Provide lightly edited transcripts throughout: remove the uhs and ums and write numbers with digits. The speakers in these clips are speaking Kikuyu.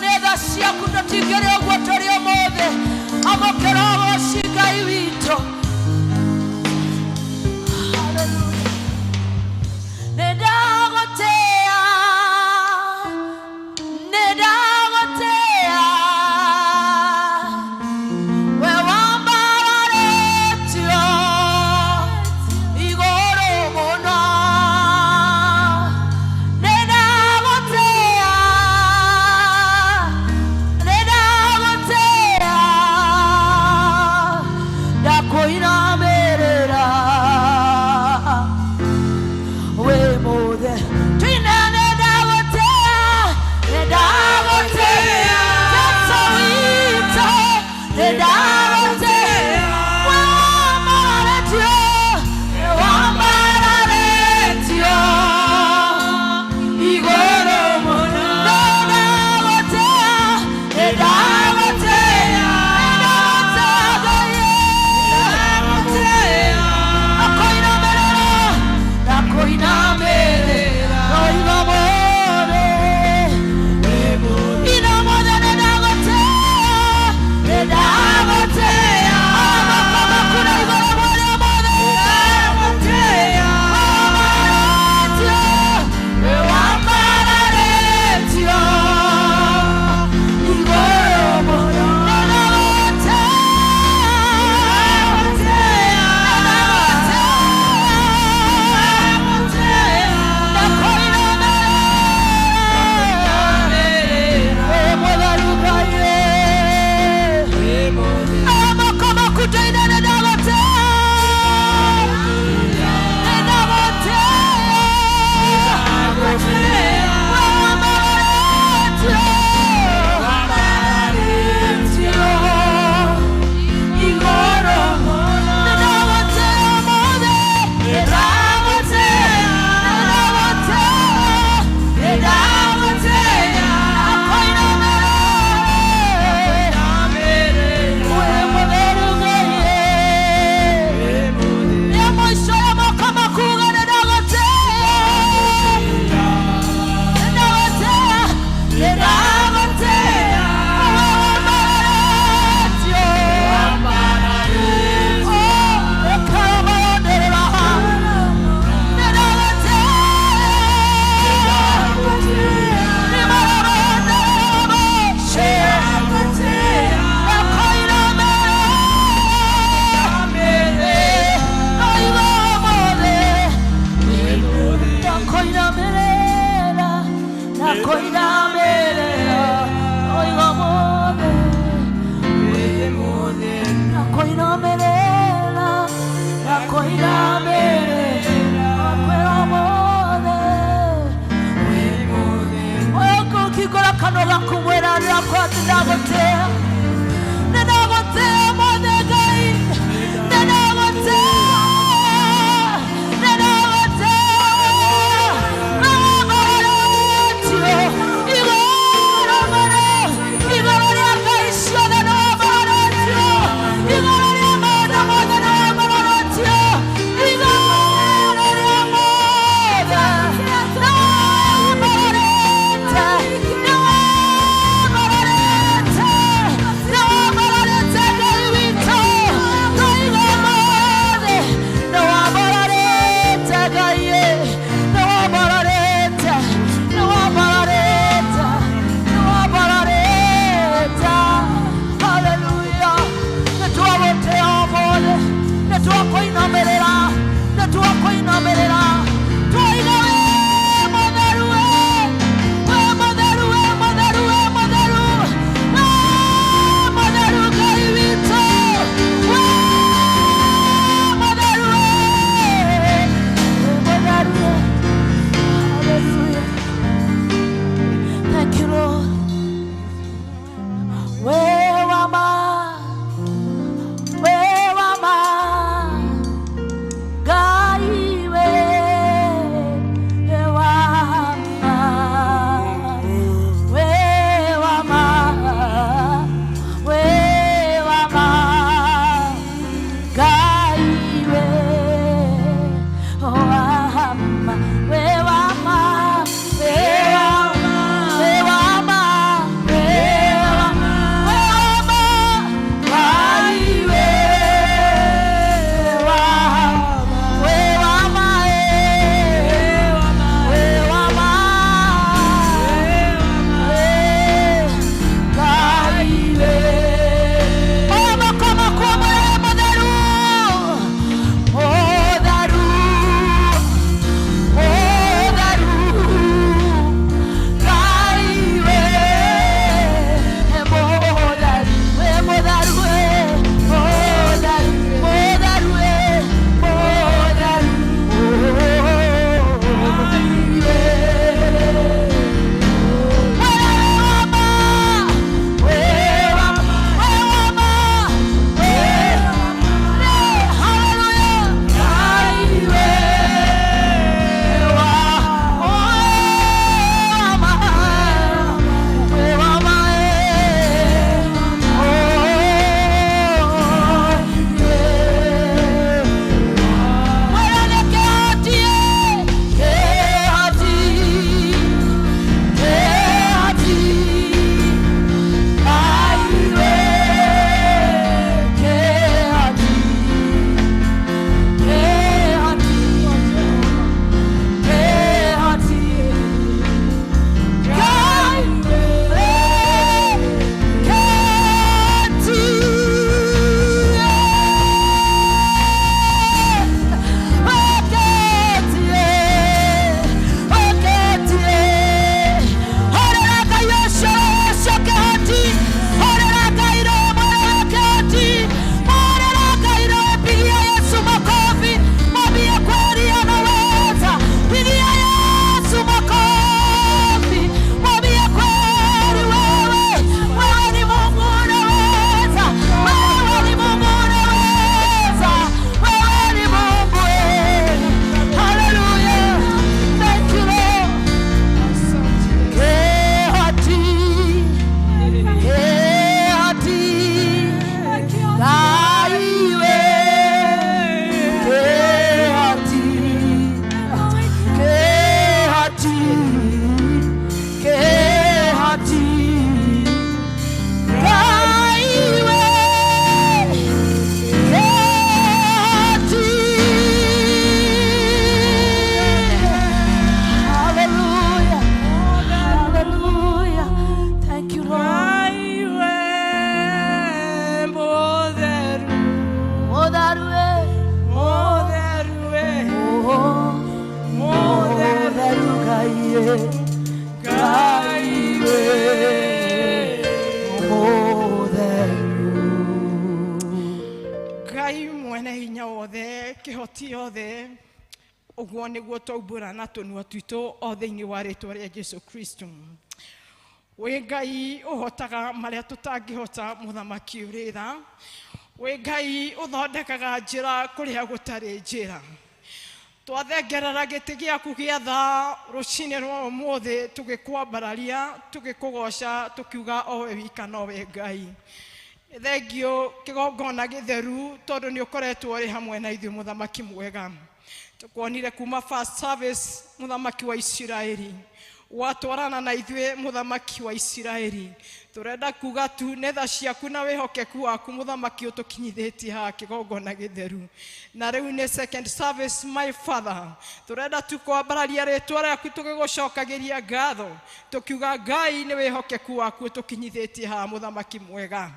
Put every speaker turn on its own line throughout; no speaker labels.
Nĩ tha ciaku tũtingĩrĩ ũguo tũrĩ ũmũthĩ. Amũkĩra ũgoci, Ngai witũ. Hallelujah. Nĩ ndagũtĩĩa, nĩ ndagũtĩĩa, we wambararĩtio igũrũ mũno. Nĩ ndagũtĩĩa, nĩ ndagũtĩĩa.
Mwene hinya wothe, kĩhoti yothe, ũguo nĩguo twaumbũra na tũnua twitũ o thĩinĩ wa rĩtwa rĩa Jesu Kristo. Wĩ Ngai ũhotaga marĩa tũtangĩhota, mũthamaki ũrĩ tha. Wĩ Ngai ũthondekaga njĩra kũrĩa gũtarĩ njĩra. Twathengerera gĩtĩ gĩaku gĩa tha rũcinĩ rwa ũmũthĩ, tũgĩkwambararia, tũgĩkũgoca, tũkiuga o we wika nowe Ngai. Thengio kĩgongona gĩtheru, tondũ nĩ ũkoretwo ũrĩ hamwe na ithuĩ, mũthamaki mwega. Tũkuonire kuma first service, mũthamaki wa Isiraeli, watwarana na ithuĩ, mũthamaki wa Isiraeli. Tũrenda kuga tu nĩ tha ciaku na wĩhokeku waku, mũthamaki, ũtũkinyithĩtie haha kĩgongona gĩtheru. Na rĩu nĩ second service, my father. Tũrenda tu kwambararia rĩtwa rĩaku, tũgĩgũcokagĩria ngatho, tũkiuga Ngai nĩ wĩhokeku waku ũtũkinyithĩtie haha, mũthamaki mwega.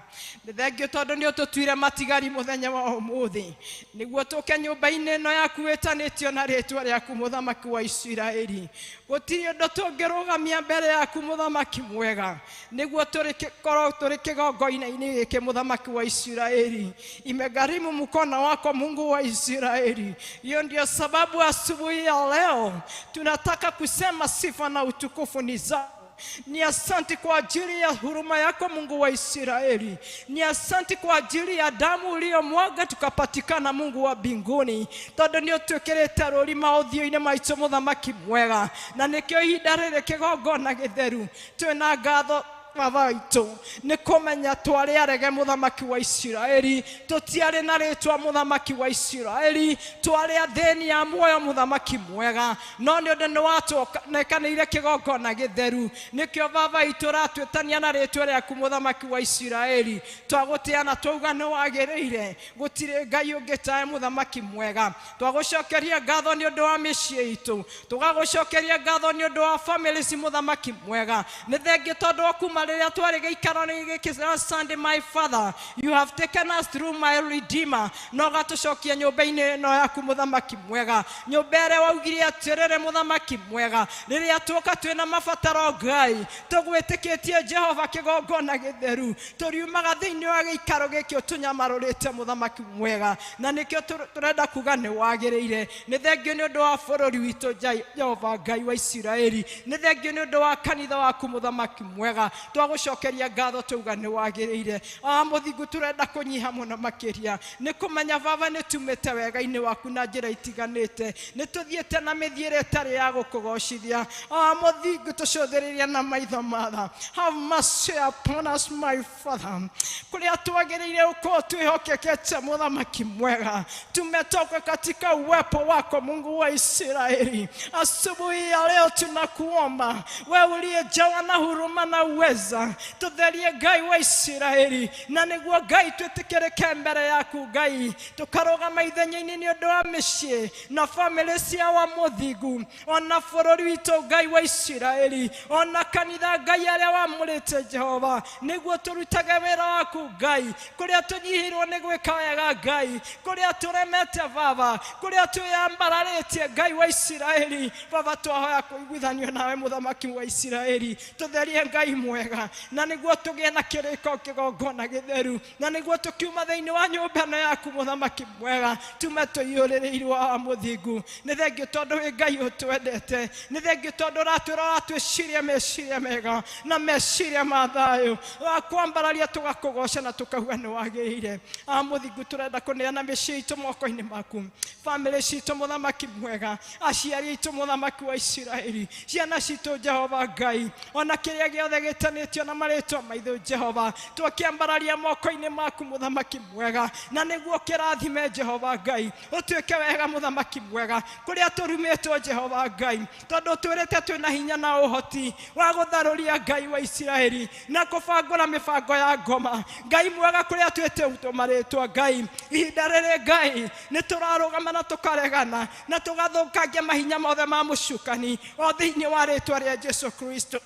Nĩ thengio tondũ nĩ ũtũtuire matigari mũthenya wa ũmũthĩ, nĩguo tũke nyũmba-inĩ ĩno yaku ĩtanĩtio na rĩtwa rĩaku, mũthamaki wa Isiraeli. Gũtirĩ ũndũ tũngĩrũgamia mbere yaku, mũthamaki mwega, nĩguo tũrĩ tũrĩ kĩgongona-inĩ gĩkĩ, mũthamaki wa Isiraeli. Imegharimu mkono wako, Mungu wa Israeli. Hiyo ndio sababu asubuhi ya leo tunataka kusema sifa na utukufu ni zako. Ni asante kwa ajili ya huruma yako, Mungu wa Israeli. Ni asante kwa ajili ya damu uliyomwaga tukapatikana, Mungu wa mbinguni, tondũ nĩ ũtwĩkĩrĩte rũri maũthiũ-inĩ maitũ, mũthamaki mwega. Na nĩkĩo ihinda rĩrĩ kĩgongona gĩtheru twĩna ngatho, baba witũ, nĩ kũmenya twarĩ arege, mũthamaki wa Isiraeli. Tũtiarĩ na rĩtwa, mũthamaki wa Isiraeli. Twarĩ athĩni a muoyo, mũthamaki mwega, no nĩ ũndũ nĩ watwonekanĩire kĩgongona gĩtheru, nĩkĩo baba witũ ũratwĩtania na rĩtwa rĩaku, mũthamaki wa Isiraeli. Twagũtĩana, twauga nĩ wagĩrĩire, gũtirĩ Ngai ũngĩ tawe, mũthamaki mwega. Twagũcokeria ngatho nĩ ũndũ wa mĩciĩ itũ, tũgagũcokeria ngatho nĩ ũndũ wa families, mũthamaki mwega. Nĩ thengiũ tondũ wa kuma rĩrĩa twarĩ gĩikaro-inĩ gĩkĩ last Sunday, my father, you have taken us through, my redeemer, na ũgatũcokia nyũmba-inĩ ĩno yaku, mũthamaki mwega, nyũmba ĩrĩa waugire atĩrĩrĩ, mũthamaki mwega, rĩrĩa tuoka twĩna mabataro, Ngai, tũgwĩtĩkĩtie, Jehova, kĩgongona gĩtheru, tũriumaga thĩinĩ wa gĩikaro gĩkĩ ũtũnyamarũrĩte, mũthamaki mwega. Na nĩkĩo tũrenda kuga nĩ wagĩrĩire. Nĩ thengio nĩ ũndũ wa bũrũri witũ, Jehova Ngai wa Isiraeli. Nĩ thengio nĩ ũndũ wa kanitha waku, mũthamaki mwega. Twagũcokeria ngatho, tauga nĩ wagĩrĩire. Ah, mũthingu, tũrenda kũnyiha mũno makĩria, nĩ kũmenya baba nĩ tumĩte wega-inĩ waku na njĩra itiganĩte, nĩ tũthiĩte na mĩthiĩre ĩtarĩ ya gũkũgocithia. Ah, mũthingu, tũcũthĩrĩria na maitho matha. Have mercy upon us, my father. Kũrĩa twagĩrĩire gũkorwo twĩhokekete, mũthamaki mwega, tumetoka katika uwepo wako, Mungu wa Israeli. Asubuhi ya leo tunakuomba wewe uliyejawa na huruma na uweza, tutherie, Ngai wa Isiraeli, na nĩguo Ngai twĩtĩkĩrĩke mbere yaku, Ngai, tũkarũgama ithenya-inĩ nĩ ũndũ wa mĩciĩ na bamĩrĩ cia wa mũthingu, ona bũrũri witũ, Ngai wa Isiraeli, ona kanitha, Ngai, arĩa wamũrĩte, Jehova, nĩguo tũrutage wĩra waku, Ngai. Kũrĩa tũnyihĩirwo nĩ gwĩka wega, Ngai, kũrĩa tũremete, baba, kũrĩa twĩyambararĩtie, Ngai wa Isiraeli, baba, twahoya kũiguithanio nawe, mũthamaki wa Isiraeli. Tũtherie, Ngai mwega, na nĩguo tũgĩe na kĩrĩko kĩgongona gĩtheru, na nĩguo tũkiuma thĩinĩ wa nyũmba ĩno yaku, mũthamaki mwega, tume tũiyũrĩrĩirwo wa mũthingu. Nĩ thengio tondũ wĩ Ngai ũtwendete. Nĩ thengio tondũ ũratwĩra ũratwĩciria meciria mega na meciria ma thayũ wa kwambararia, tũgakũgoca na tũkauga nĩ wagĩrĩire. A mũthingu, tũrenda kũneana mĩciĩ itũ moko-inĩ maku, bamĩrĩ citũ, mũthamaki mwega, aciari aitũ, mũthamaki wa Isiraeli, ciana citũ, Jehova Ngai, ona kĩrĩa gĩothe gĩtanĩtio na marĩtwa maitũ, Jehova, twakĩambararia moko-inĩ maku, mũthamaki mwega, na nĩguo kĩrathime, Jehova Ngai, ũtuĩke wega, mũthamaki mwega, kũrĩa tũrumĩtwo, Jehova Ngai, tondũ twĩrĩte twĩna hinya na ũhoti wa gũtharũria, Ngai wa Isiraeli, na kũbangũra mĩbango ya ngoma, Ngai mwega, kũrĩa twĩtĩtwo marĩtwa, Ngai. Ihinda rĩrĩ, Ngai, nĩ tũrarũgama na tũkaregana na tũgathũkangia mahinya mothe ma mũcukani o thĩinĩ wa rĩtwa rĩa Jesu Kristo.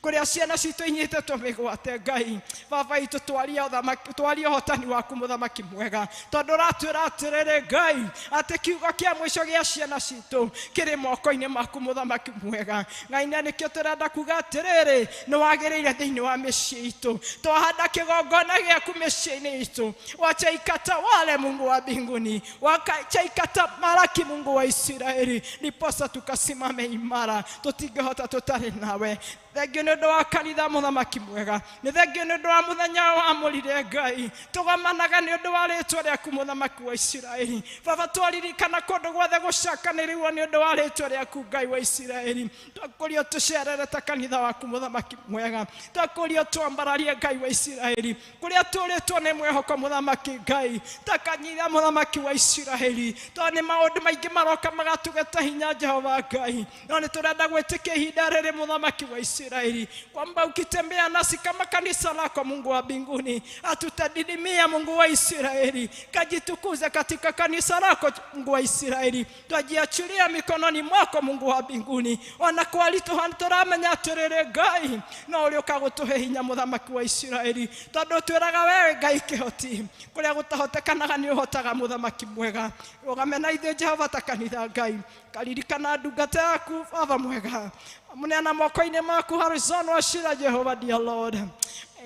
Kũrĩa ciana citũ citũ inyitĩtwo mĩgwate Ngai baba itũ twaria ũthamaki twaria ũhotani waku mũthamaki mwega tondũ ũratwĩra atĩrĩrĩ Ngai atĩ kiugo kĩa mũico gĩa ciana citũ kĩrĩ moko-inĩ maku mũthamaki mwega Ngai na nĩkĩo tũrenda kuga atĩrĩrĩ nĩ wagĩrĩire thĩinĩ wa mĩciĩ itũ twahanda kĩgongona gĩaku mĩciĩ-inĩ itũ wacha ikatawale Mungu wa mbinguni wacha ikatamalaki Mungu wa Israeli ndiposa tukasimame imara tũtingĩhota tũtarĩ nawe thengio nĩ ũndũ wa kanitha mũthamaki mwega nĩ thengio nĩ ũndũ wa mũthenya wamũrire Ngai tũgomanaga nĩ ũndũ wa rĩtwa rĩaku mũthamaki wa Isiraeli baba twaririkana kũndũ guothe gũcakanĩrĩrwo nĩ ũndũ wa rĩtwa rĩaku Ngai wa Isiraeli twakũria tũcerere ta kanitha waku mũthamaki mwega twakũria twambararie Ngai wa Isiraeli kũrĩa tũrĩtwo nĩ mwĩhoko mũthamaki Ngai ta kanitha mũthamaki wa Isiraeli tondũ nĩ maũndũ maingĩ maroka magatũgeta hinya Jehova Ngai no nĩ tũrenda gwĩtĩkia ihinda rĩrĩ mũthamaki wa Israeli kwamba ukitembea nasi kama kanisa lako Mungu wa mbinguni hatutadidimia Mungu wa Israeli kajitukuze katika kanisa lako Mungu wa Israeli twajiachilia mikononi mwako Mungu wa mbinguni ona kwalitũ tũramenya atĩrĩrĩ Ngai no ũrĩa ũkagũtũhe hinya mũthamaki wa Israeli tondũ twĩraga wewe Ngai kĩhoti kũrĩa gũtahotekanaga nĩ ũhotaga mũthamaki mwega rũgame na ithuĩ Jehova ta kanitha Ngai karirikana ndungata yaku baba mwega mũneana moko-inĩ maku Harrison Wachira Jehova dear Lord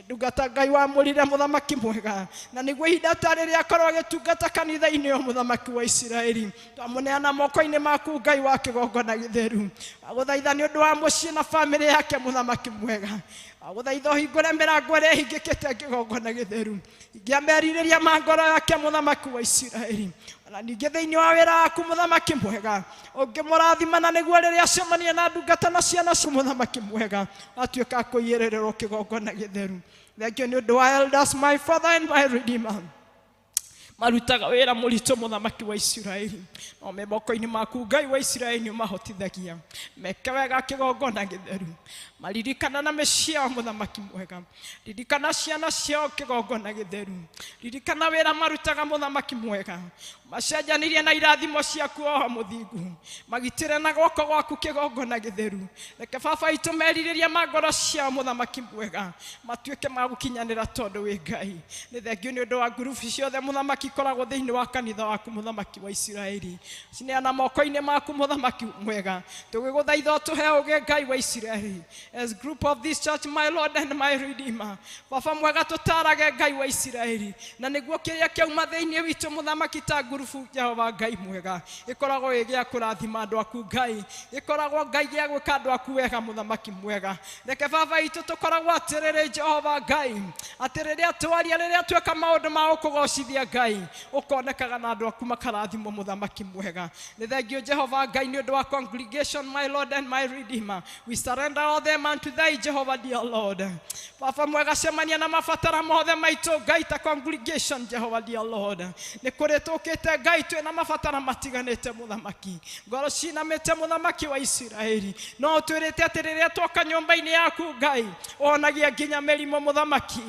ndungata Ngai wamũrire mũthamaki mwega na nĩguo ihinda ta rĩrĩa akorwo agĩtungata kanitha-inĩ o mũthamaki wa Isiraeli twamũneana moko-inĩ maku Ngai wa kĩgongona gĩtheru agũthaitha nĩ ũndũ wa mũciĩ na bamĩrĩ yake mũthamaki mwega agũthaitha ũhingũre mĩrango ĩrĩa ĩhingĩkĩte kĩgongona gĩtheru ingĩa merirĩria ma ngoro yake mũthamaki wa Isiraeli ona ningĩ thĩinĩ wa wĩra waku mũthamaki mwega ũngĩmũrathima na nĩguo rĩrĩa acemania na ndungata na ciana ciaku mũthamaki mwega atuĩka kũiyĩrĩrĩrwo kĩgongona gĩtheru thengio nĩ ũndũ wa elders my father and my redeemer marutaga wĩra mũritũ mũthamaki wa Isiraeli no me moko-inĩ maku Ngai wa Isiraeli nĩ ũmahotithagia meke wega kĩgongona gĩtheru maririkana na mĩciĩ yao mũthamaki mwega ririkana ciana ciao kĩgongona gĩtheru ririkana wĩra marutaga mũthamaki mwega macenjanirie na irathimo ciaku oho mũthingu magitĩre na guoko gwaku kĩgongona gĩtheru reke baba itũ merirĩria ma ngoro ciao mũthamaki mwega matuĩke ma gũkinyanĩra tondũ wĩ Ngai nĩ thengio nĩ ũndũ wa ngurubu ciothe mũthamaki ikoragwo thĩinĩ wa kanitha waku mũthamaki wa Isiraeli cineana moko-inĩ maku mũthamaki mwega tũgĩgũthaitha ũtũhe ũũgĩ Ngai wa Isiraeli as group of this church my Lord and my Redeemer baba mwega tũtarage Ngai wa Isiraeli na nĩguo kĩrĩa kĩauma thĩinĩ witũ mũthamaki ta ngurubu Jehova Ngai mwega ĩkoragwo ĩ gĩa kũrathima andũ aku Ngai ĩkoragwo Ngai gĩa gwĩka andũ aku wega mũthamaki mwega reke baba itũ tũkoragwo atĩrĩrĩ Jehova Ngai atĩ rĩrĩa twaria rĩrĩa tweka maũndũ ma gũkũgocithia Ngai ũkonekaga na andũ aku makarathimwo mũthamaki mwega nĩ thengio Jehova Ngai nĩ ũndũ wa congregation my Lord and my Redeemer we surrender all them unto thy Jehovah dear Lord baba mwega cemania na mabatara mothe maitũ Ngai ta congregation Jehovah dear Lord nĩ kũrĩ tũkĩte Ngai twĩna mabatara matiganĩte mũthamaki ngoro cinamĩte mũthamaki wa Isiraeli no ũtwĩrĩte atĩ rĩrĩa twoka nyũmba-inĩ yaku Ngai wonagia nginya mĩrimũ mũthamaki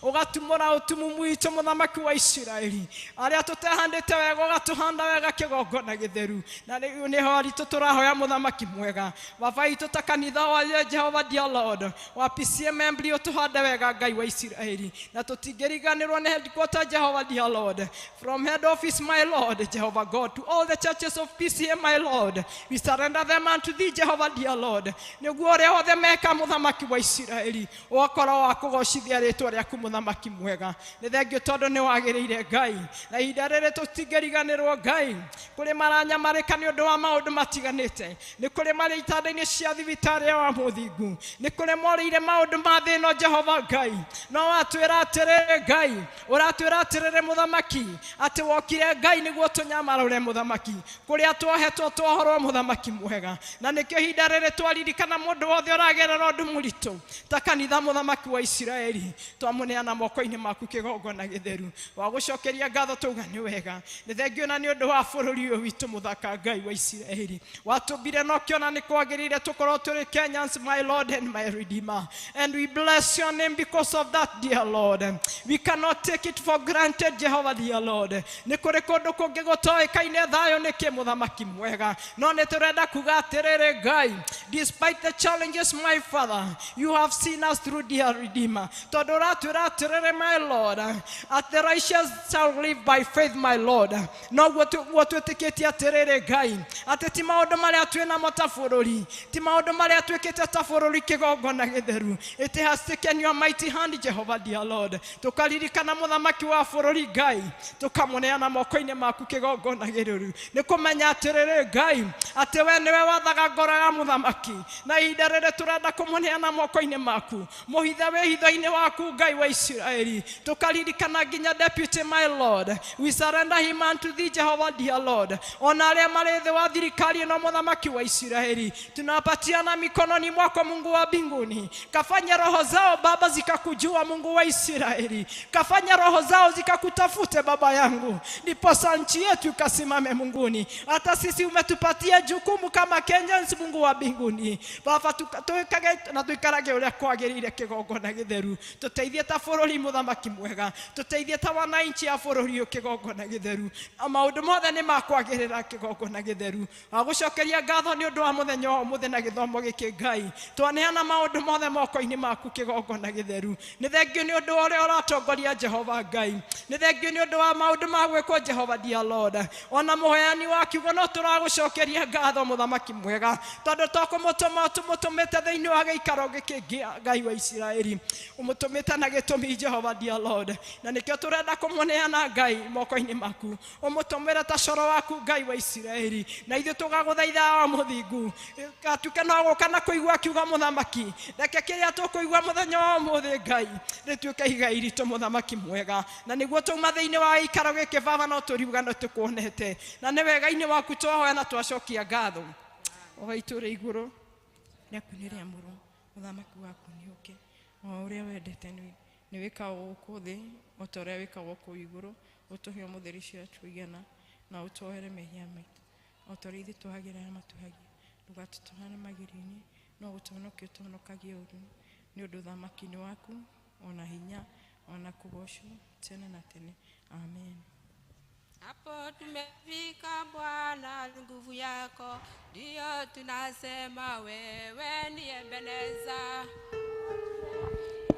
ũgatumũra ũtumumu witũ mũthamaki wa Isiraeli arĩa tũtehandĩte wega ũgatũhanda wega kĩgongona gĩtheru na rĩu nĩho aritũ tũrahoya mũthamaki mwega baba itũ ta kanitha wa Jehova dear Lord wa PCM Embry ũtũhande wega Ngai wa Isiraeli na tũtingĩriganĩrwo nĩ headquarter Jehovah dear Lord from head office my Lord Jehovah God to all the churches of PCM my Lord we surrender them unto thee Jehovah dear Lord nĩguo ũrĩa wothe meka mũthamaki wa Isiraeli ũgakorwo wa kũgocithia rĩtwa rĩaku mũthamaki mwega nĩ thengio tondũ nĩ wagĩrĩire Ngai na ihinda rĩrĩ tũtingĩriganĩrwo Ngai kũrĩ maranyamarĩka nĩ ũndũ wa maũndũ matiganĩte nĩ kũrĩ marĩ itanda-inĩ cia thibitarĩ wa mũthingu nĩ kũrĩ morĩire maũndũ ma thĩ ĩno Jehova Ngai no watwĩra atĩrĩrĩ Ngai ũratwĩra atĩrĩrĩ mũthamaki atĩ wokire Ngai nĩguo tũnyamarũre mũthamaki kũrĩa twohetwo twohorwo mũthamaki mwega na nĩkĩo ihinda rĩrĩ twaririkana mũndũ wothe ũragerera ũndũ mũritũ ta kanitha mũthamaki wa Isiraeli twamũneana moko-inĩ maku kĩgongona gĩtheru wagũcokeria Twacokeria ngatho tauga nĩ wega. Nĩ thengio na nĩ ũndũ wa bũrũri ũyũ witũ mũthaka, Ngai wa Isiraeli. Watũmbire na ũkĩona nĩ kwagĩrĩire tũkorwo tũrĩ Kenyans, my Lord and my Redeemer. And we bless your name because of that, dear Lord. We cannot take it for granted, Jehovah, dear Lord. Nĩ kũrĩ kũndũ kũngĩ gũtoĩkaine thayũ nĩkĩ, mũthamaki mwega, no nĩ tũrenda kuga atĩrĩrĩ, Ngai, despite the challenges, my Father, you have seen us through, dear Redeemer, tondũ ũratwĩra atĩrĩrĩ, my Lord, at the righteous shall live by faith, my Lord. Noguo guo twĩtĩkĩtie atĩrĩrĩ, Ngai, atĩ ti maũndũ marĩa twĩ namo ta bũrũri, ti maũndũ marĩa twĩkĩte ta bũrũri, kĩgongona gĩtheru. It has taken your mighty hand, Jehovah, dear Lord. Tũkaririkana mũthamaki wa bũrũri, Ngai, tũkamũneana moko-inĩ maku, kĩgongona gĩtheru, nĩ kũmenya atĩrĩrĩ, Ngai, atĩ we nĩwe wathaga ngoro ya mũthamaki, na ihinda rĩrĩ tũrenda kũmũneana moko-inĩ maku, mũhithe wĩhitho-inĩ waku, Ngai wa Isiraeli. Tũkaririkana nginya deputy, my Lord. We surrender him unto thee, Jehovah, dear Lord. Ona arĩa marĩ thĩ wa thirikari ĩno, mũthamaki wa Isiraeli, tunapatiana mikononi mwako, Mungu wa mbinguni. Kafanya roho zao, Baba, zikakujua, Mungu wa Isiraeli. Kafanya roho zao zikakutafute, Baba yangu, ndiposa nchi yetu ikasimame munguni. Hata sisi umetupatia jukumu kama Kenyans, Mungu wa mbinguni. Baba, twĩkage na tũikarage ũrĩa kwagĩrĩire, kĩgongona gĩtheru. Tũteithie ta bũrũri, mũthamaki mwega. Tũteithie ta wananchi a bũrũri ũyũ, kĩgongona gĩtheru, na maũndũ mothe nĩ makwagĩrĩra, kĩgongona gĩtheru. Wagũcokeria ngatho nĩ ũndũ wa mũthenya wa ũmũthĩ na gĩthomo gĩkĩ. Ngai, twaneana maũndũ mothe moko-inĩ maku, kĩgongona gĩtheru. Nĩ thengio nĩ ũndũ wa ũrĩa ũratongoria, Jehova Ngai. Nĩ thengio nĩ ũndũ wa maũndũ ma gwĩkwo, Jehova, dear Lord. Ona mũheani wa kiugo, no tũragũcokeria ngatho, mũthamaki mwega, tondũ to kũmũtũma tũmũtũmĩte thĩinĩ wa gĩikaro gĩkĩ gĩa Ngai wa Isiraeli, ũmũtũmĩte na gĩtũmi, Jehova, dear Lord, na nĩkĩo tũrenda kũmũneana, Ngai, moko-inĩ maku. Ũmũtũmĩre ta coro waku, Ngai wa Isiraeli, na ithuĩ tũgagũthaitha wa mũthingu, gatuĩke no gũka na kũigua kiugo. Mũthamaki, reke kĩrĩa tũkũigua mũthenya wa ũmũthĩ, Ngai, rĩtuĩke igai ritũ, mũthamaki mwega, na nĩguo twauma thĩinĩ wa gĩikaro gĩkĩ, Baba, no tũriuga no tũkuonete, na nĩ wega-inĩ waku twahoya na twacokia ngatho. O itũũra igũrũ rĩaku nĩ rĩamũrwo, mũthamaki waku nĩ ũke, o ũrĩa wendete nĩ wĩkagwo gũkũ thĩ o ta ũrĩa wĩkagwo kũu igũrũ. Ũtũhe ũmũthĩ irio tũigana, na ũtuohere mehia maitũ o ta ũrĩa ithuĩ tuohagĩra arĩa matũhagia. Ndũgatũtware magerio-inĩ, no gũtũhonokia ũtũhonokagie ũru, nĩ ũndũ ũthamaki nĩ waku, ona hinya, ona kũgocwo tene na tene. Amen.
Hapo tumefika Bwana, nguvu yako ndiyo tunasema, wewe ni Ebeneza.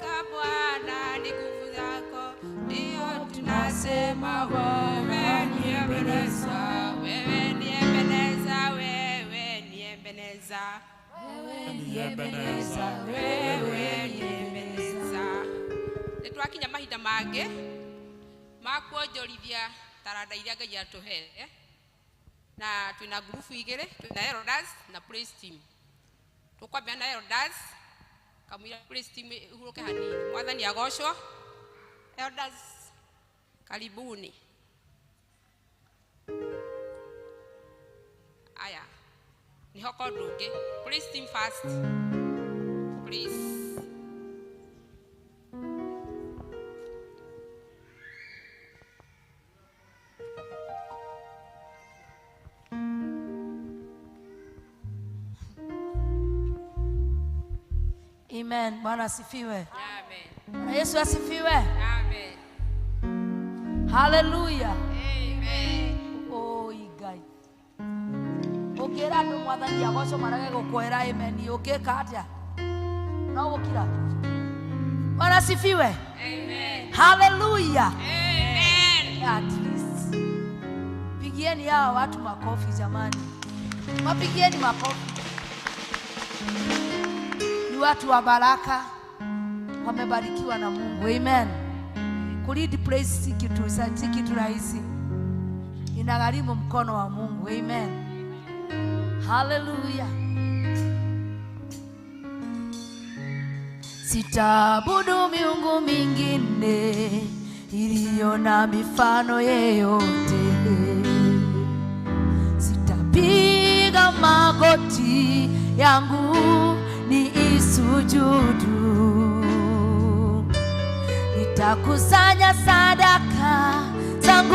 Ka Bwana, ni nguvu zako ndiyo tunasema, wewe ni Ebeneza, wewe ni Ebeneza, wewe ni Ebeneza,
Wewe ni Ebeneza,
wewe ni Ebeneza. Nĩ twakinya mahinda mangĩ ma kuonjorithia taranda iria Ngai atũhete, na twĩna ngurubu igĩrĩ, twĩna elders na praise team. Tũkwambia na elders kamũira praise team ihurũke hanini. Mwathani agocwo. Elders, karibuni. Aya, nĩho ko ndũngĩ. Praise team first, please.
Amen. Bwana asifiwe.
Amen.
Bwana Yesu asifiwe.
Amen.
Haleluya.
Amen.
Oi Ngai. Ũngĩra andũ mwathani agocwo marege gũkwĩra amen, ũngĩka atĩa? No gũkira. Bwana asifiwe.
Amen.
Haleluya.
Amen.
At least. Pigieni hawa watu makofi jamani. Wapigieni makofi. Ni watu wa baraka, wamebarikiwa na Mungu. Amen. Kulead praise si kitu rahisi, inagharimu mkono wa Mungu. Amen. Haleluya. Sitaabudu miungu mingine iliyo na mifano yeyote. Sitapiga magoti yangu ni isujudu. Nitakusanya sadaka zangu.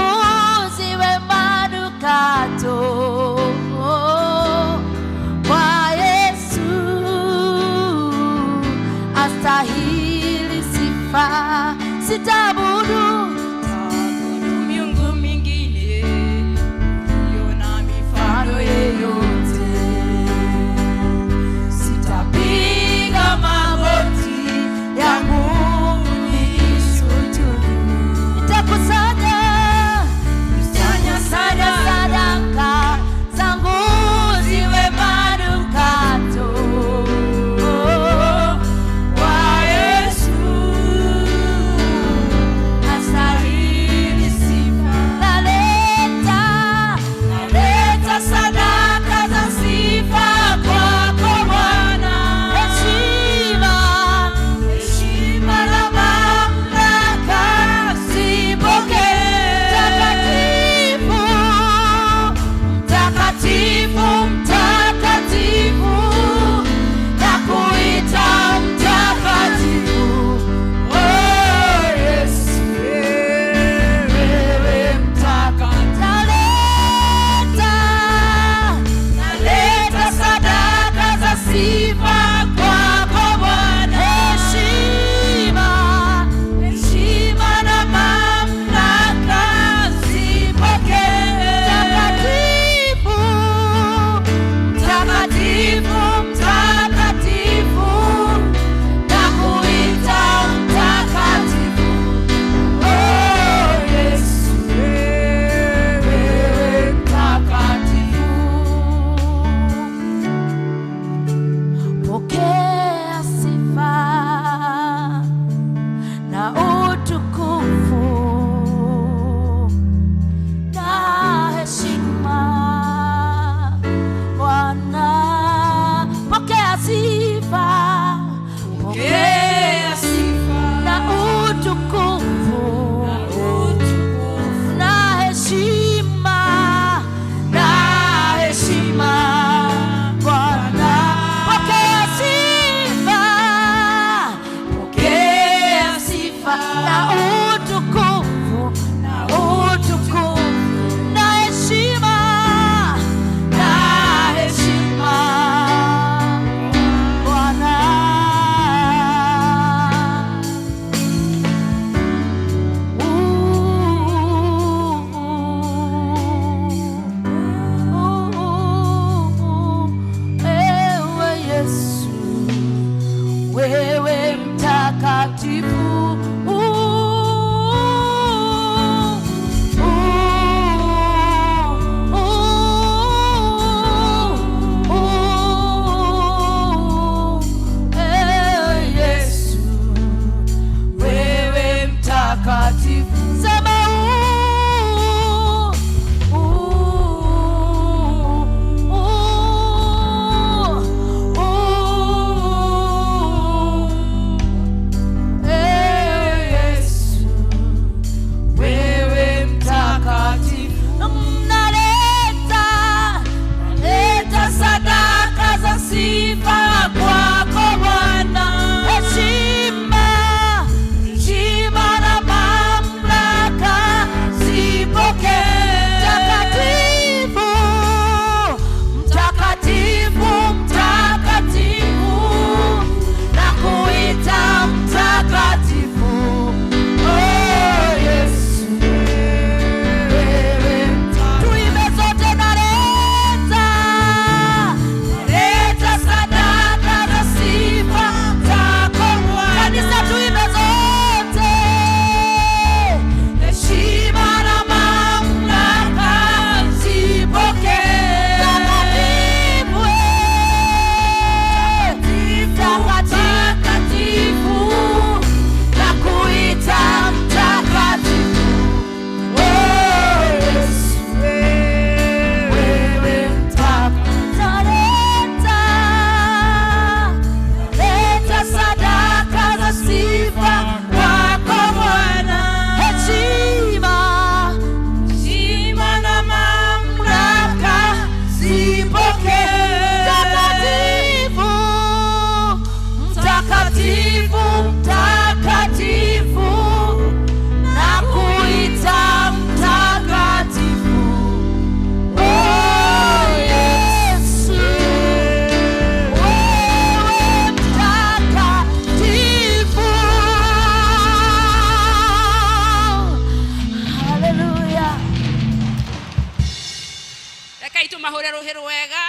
Tũmahũre rũhĩ rwega.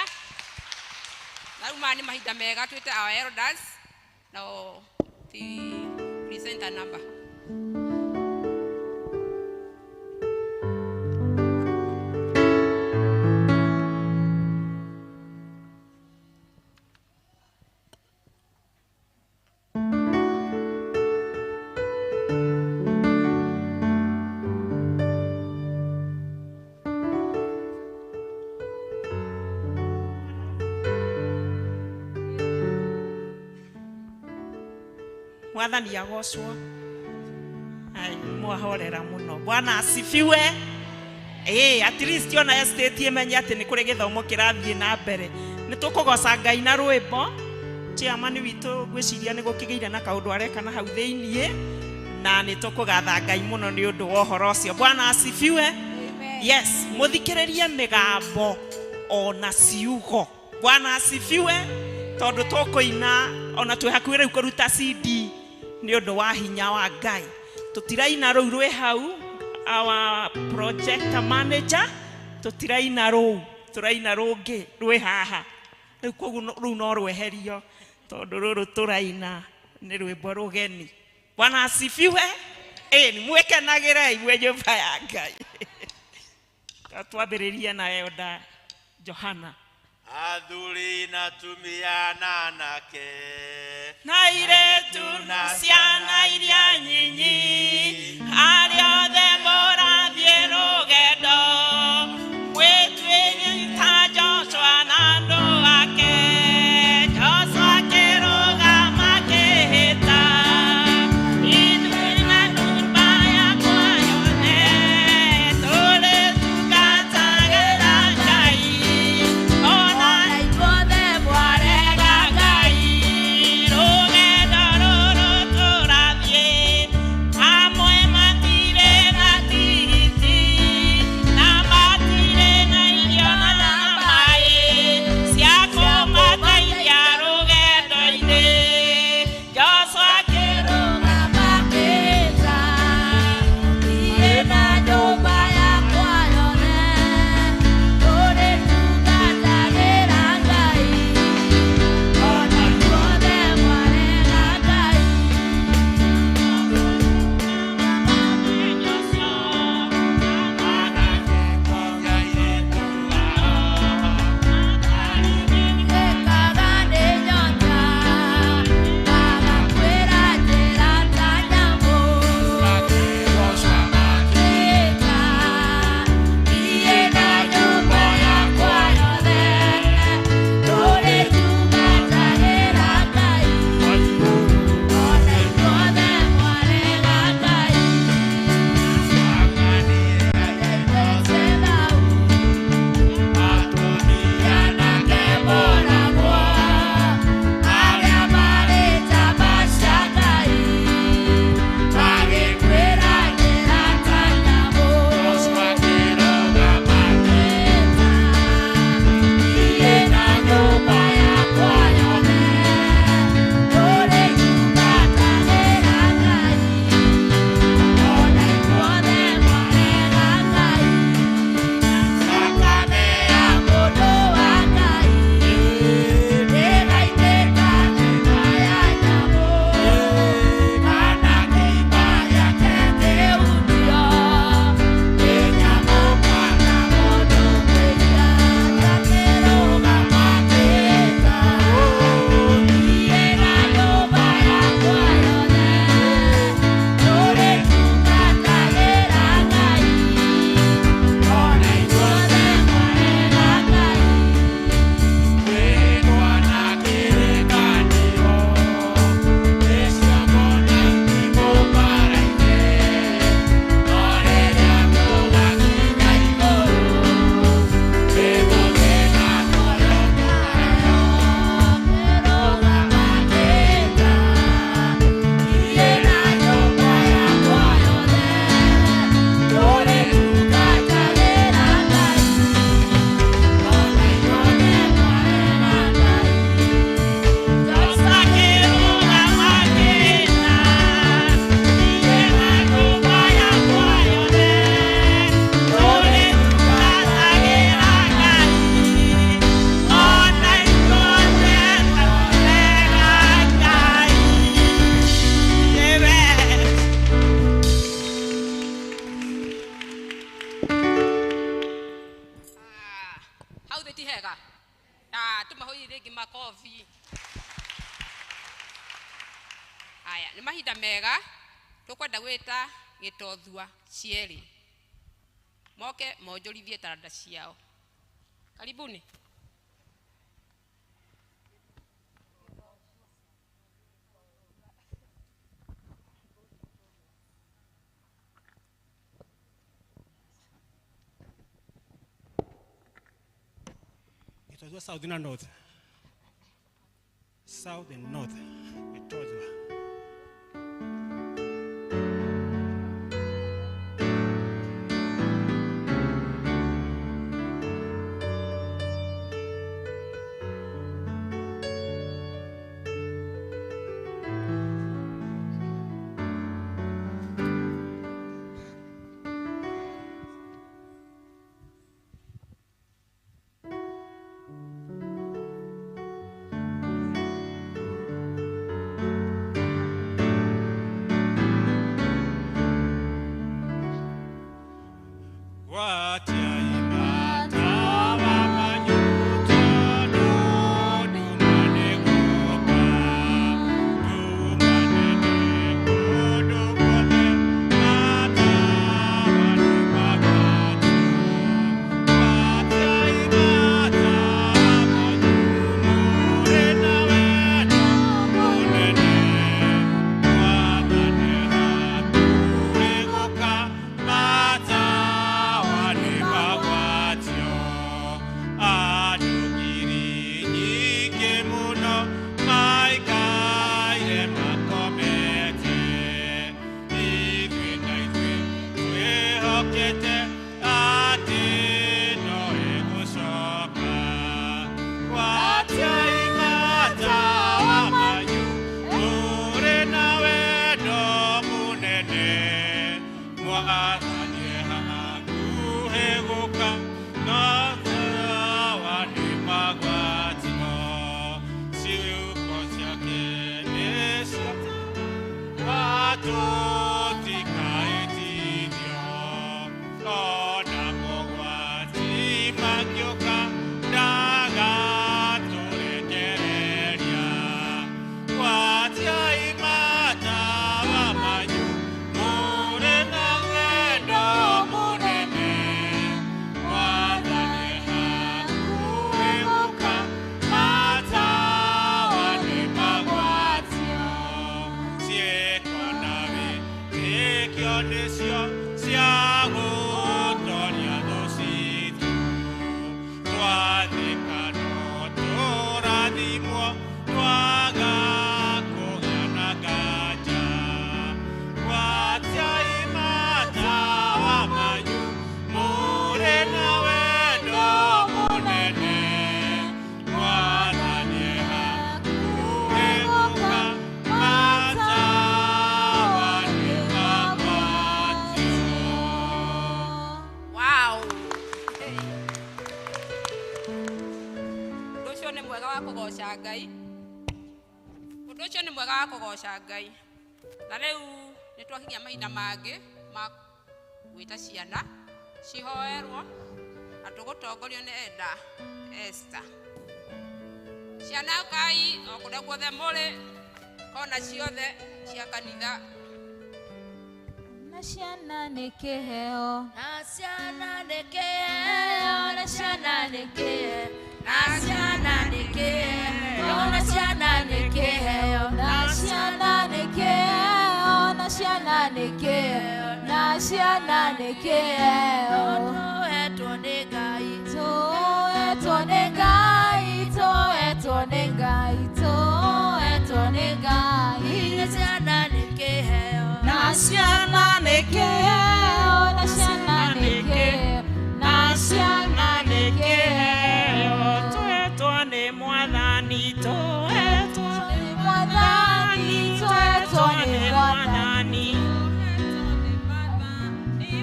Na rĩu maya nĩ mahinda mega twĩte our elders nao ti presenter number.
Mwathani agocwo. Ai, mwahorera muno. Bwana asifiwe. At least ona estate imenye atä nä kå rä gä thomo kä rathiä na mbere. Nä tå kå goca Ngai na rwĩmbo. Chairman witũ ngwĩciria nĩ gũkĩgĩire na kaũndũ areka na hau thĩiniĩ, na nĩ tũkũgatha Ngai mũno nĩ ũndũ wa ũhoro ũcio. Bwana asifiwe. Yes, mũthikĩrĩrie mĩgambo ona ciugo. Bwana asifiwe. Tondũ tũkũina ona twĩ hakuhĩ rĩu kũruta CD nĩ ũndũ wa hinya wa Ngai. Tũtiraina rũu rwĩ hau, our project manager, tũtiraina rũu, tũraina rũngĩ rwĩ haha. Rĩu koguo rũu no rweherio tondũ rũrũ tũraina nĩ rwĩmbo rũgeni. Bwana asifiwe. Nĩ mwĩkenagĩrei mwĩ nyũmba ya Ngai. Twambĩrĩrie na Elder Johana.
Athuri na atumia na anake
na airĩtu na ciana iria nyinyi, arĩa othe mũrathiĩ rũgendo, mwĩtuĩrie ta Joshua na andũ ake. Joshua akĩrũgama akĩhĩta, ithuĩ na nyũmba yakwa yothe tũrĩtungatagĩra Ngai. Ona
Ithuothe
mwarega Ngai, rũgendo rũrũ tũrathiĩ, amwe matirĩ na
Wega na tũmahũire rĩngĩ makobi. Aya nĩ mahinda mega tũkwenda gwĩta gĩtothua cierĩ moke monjorithie taranda ciao. Karibuni.
Gĩtothua south na north. South and north. Gĩtothua.
Kũgoca Ngai. Na rĩu nĩ twakinyia mahinda mangĩ ma gwĩta ciana cihoerwo na tũgũtongorio nĩ Eda Esther. Ciana kai o kũrĩa guothe mũrĩ kona ciothe cia kanitha.
Na ciana nĩ kĩheo,
na ciana nĩ kĩheo, na ciana nĩ kĩheo, na ciana nĩ kĩheo, na ciana nĩ kĩheo,
na ciana nĩ kĩheo, na ciana nĩ kĩheo, na ciana nĩ kĩheo.
Tũhetwo nĩ Ngai,
tũhetwo nĩ Ngai, tũhetwo nĩ Ngai, tũhetwo nĩ Ngai.
Na ciana nĩ kĩheo,
na ciana nĩ
kĩheo, na ciana nĩ kĩheo, na ciana nĩ kĩheo.
Tũhetwo nĩ Mwathani, tũhetwo
nĩ Mwathani, tũhetwo nĩ Mwathani.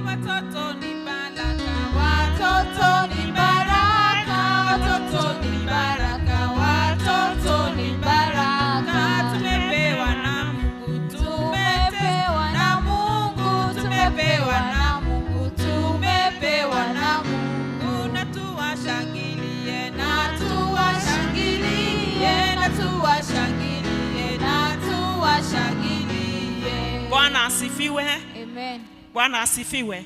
Watoto ni baraka,
watoto ni baraka, watoto ni baraka, watoto ni baraka.
Tumepewa na Mungu,
tumepewa na Mungu, tumepewa na Mungu, tumepewa na Mungu.
Na tuwashangilie, na
Asifiwe.
Amen.
Bwana asifiwe.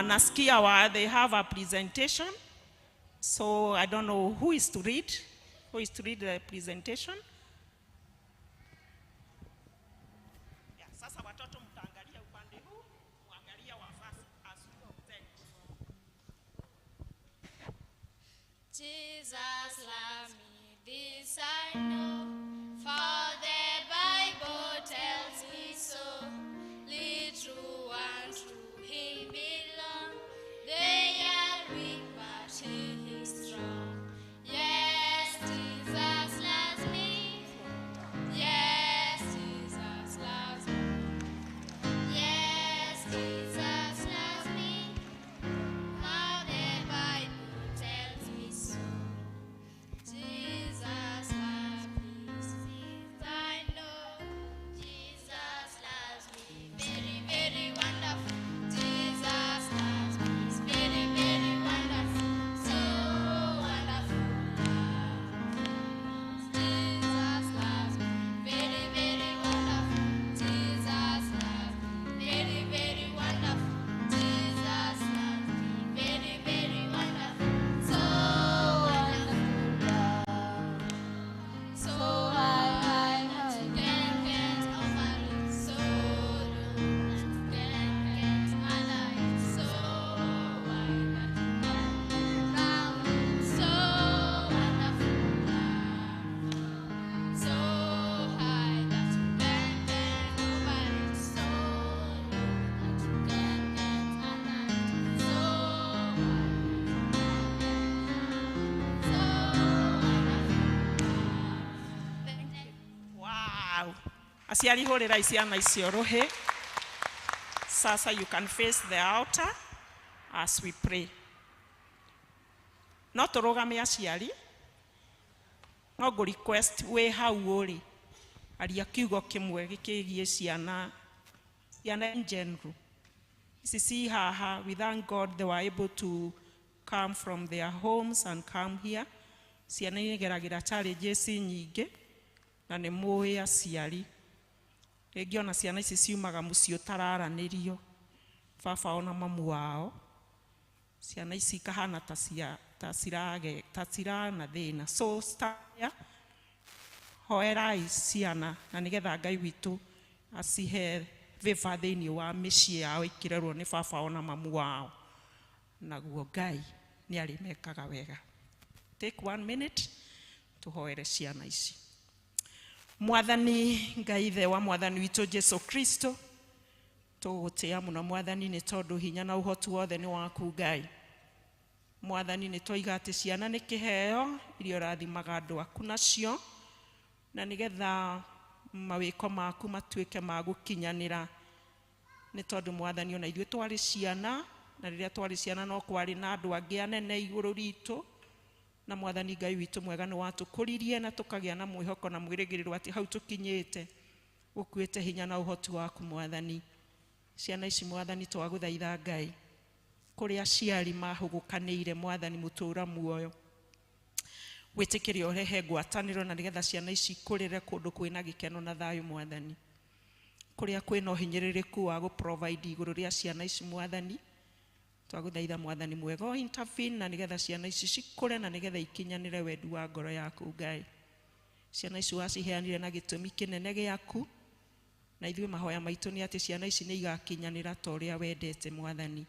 Nasikia they have a presentation. So I don't know who is to read. Who is to read the presentation? Yeah, sasa watoto mtaangalia upande huu, muangalie wa first as you present.
Jesus loves me, this I know, for the Bible tells me so. Little ones to him belong, they are weak, but he is strong. Yes, Jesus loves me. Yes, Jesus loves me. Yes, Jesus loves me. For the Bible tells me so. Jesus loves me, this I know. Jesus loves me, very, very wonderful. Jesus loves me, it's very, very wonderful. So wonderful love. Jesus loves me, very, very wonderful. Jesus loves me, very, very wonderful. Jesus loves me, very, very wonderful. So wonderful love. So high, high, can get over it. So low, can get under it. So wide that you can round it. So wonderful love. So high that you can get over it. So low that you can get under it. So wide that you can so wonderful.
Wow. Aciari hũrĩrai ciana icio rũhĩ. Sasa you can face the altar as we pray. No tũrũgame aciari. No ngũ request wĩ hau ũrĩ. Aria kiugo kĩmwe gĩkĩgiĩ ciana, ciana in general. Ici ci haha, we thank God they were able to come from their homes and come here. Ciana igeragĩra challenges nyingĩ na nĩ mũĩ aciari. Rĩngĩ ona ciana ici ciumaga mũciĩ ũtararanĩrio baba ona mamu wao. Ciana ici ikahana ta cia ta cirage ta cirana thĩna. So start hoerai ciana na nĩgetha Ngai witũ acihe favor thĩinĩ wa mĩciĩ yao ikĩrerwo nĩ baba ona mamu wao. Naguo Ngai nĩ arĩmekaga wega. Take one minute tũhoere ciana ici. Mwathani Ngai ithe wa mwathani witũ Jesu Kristo, tũgũtĩa mũno mwathani nĩ tondũ hinya na ũhoti wothe nĩ waku Ngai. Mwathani nĩ twoiga atĩ ciana nĩ kĩheo iria ũrathimaga andũ aku nacio, na nĩgetha mawĩko maku matuĩke ma gũkinyanĩra, nĩ tondũ mwathani ona ithuĩ twarĩ ciana, na rĩrĩa twarĩ ciana no kwarĩ na andũ angĩ anene igũrũ ritũ, na mwathani Ngai witũ mwega nĩ watũkũririe na tũkagĩa na mwĩhoko na mwĩrĩgĩrĩro atĩ hau tũkinyĩte ũkuĩte hinya na ũhoti waku mwathani. Ciana ici mwathani twagũthaitha Ngai, kũrĩa aciari mahũgũkanĩire mwathani mũtũra muoyo, wĩtĩkĩre ũrehe ngwatanĩro na nĩgetha ciana ici ikũrĩre kũndũ kwĩna gĩkeno na thayũ mwathani. Kũrĩa kwĩna ũhinyĩrĩrĩku wa gũ provide igũrũ rĩa ciana ici mwathani, twagũthaitha mwathani mwega o intervene na nĩgetha ciana ici cikũre na nĩgetha ikinyanĩre wendi wa ngoro yaku Ngai. Ciana ici waciheanire na gĩtũmi kĩnene gĩaku, na ithuĩ mahoya maitũ nĩ atĩ ciana ici nĩ igakinyanĩra ta ũrĩa wendete mwathani.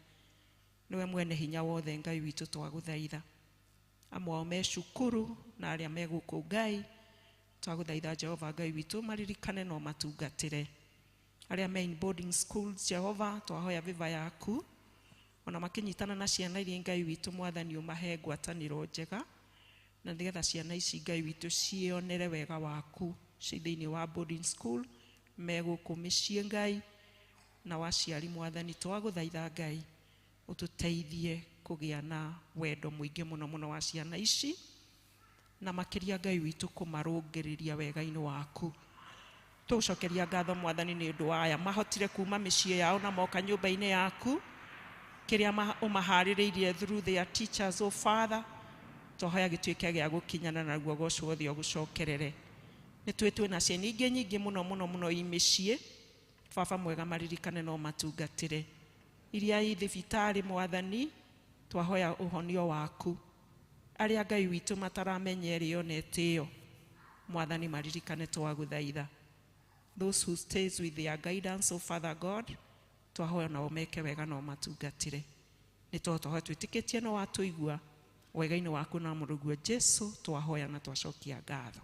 Nĩwe mwene hinya wothe Ngai witũ twagũthaitha. Amwe ao me cukuru na arĩa me gũkũ Ngai, twagũthaitha Jehova Ngai witũ maririkane no matungatĩre. Arĩa me in boarding schools Jehova twahoya favor yaku, ona makĩnyitana na ciana iria Ngai witũ mwathani ũmahe ngwatanĩro njega, na nĩgetha ciana ici Ngai witũ ciĩonere wega waku ci thĩinĩ wa boarding school me gũkũ mĩciĩ Ngai. Na waciari mwathani twagũthaitha Ngai ũtũteithie kũgĩa na wendo mũingĩ mũno mũno wa ciana ici, na makĩria Ngai witũ kũmarũngĩrĩria wega-inĩ waku. Tũgũcokeria ngatho mwathani nĩ ũndũ wa aya mahotire kuma mĩciĩ yao na moka nyũmba-inĩ yaku, kĩrĩa ũmaharĩrĩirie through their teachers, oh Father, twahoya gĩtuĩke gĩa gũkinyana naguo goco wothe ũgũcokerere. Nĩ tũĩ twĩna ciana ingĩ nyingĩ mũno mũno mũno i mĩciĩ Baba mwega maririkane no matungatĩre. Iria i thibitarĩ Mwathani, twahoya ũhonio waku. Arĩa Ngai witũ mataramenya ĩrĩo na ĩtĩo, Mwathani maririkane twagũthaitha. Those who stays with their guidance, O Father God, twahoya nao meke wega no matungatĩre. Nĩ twahoya twĩtĩkĩtie no watũigua wega-inĩ waku na mũrũguo Jesu twahoya na twacokia ngatho.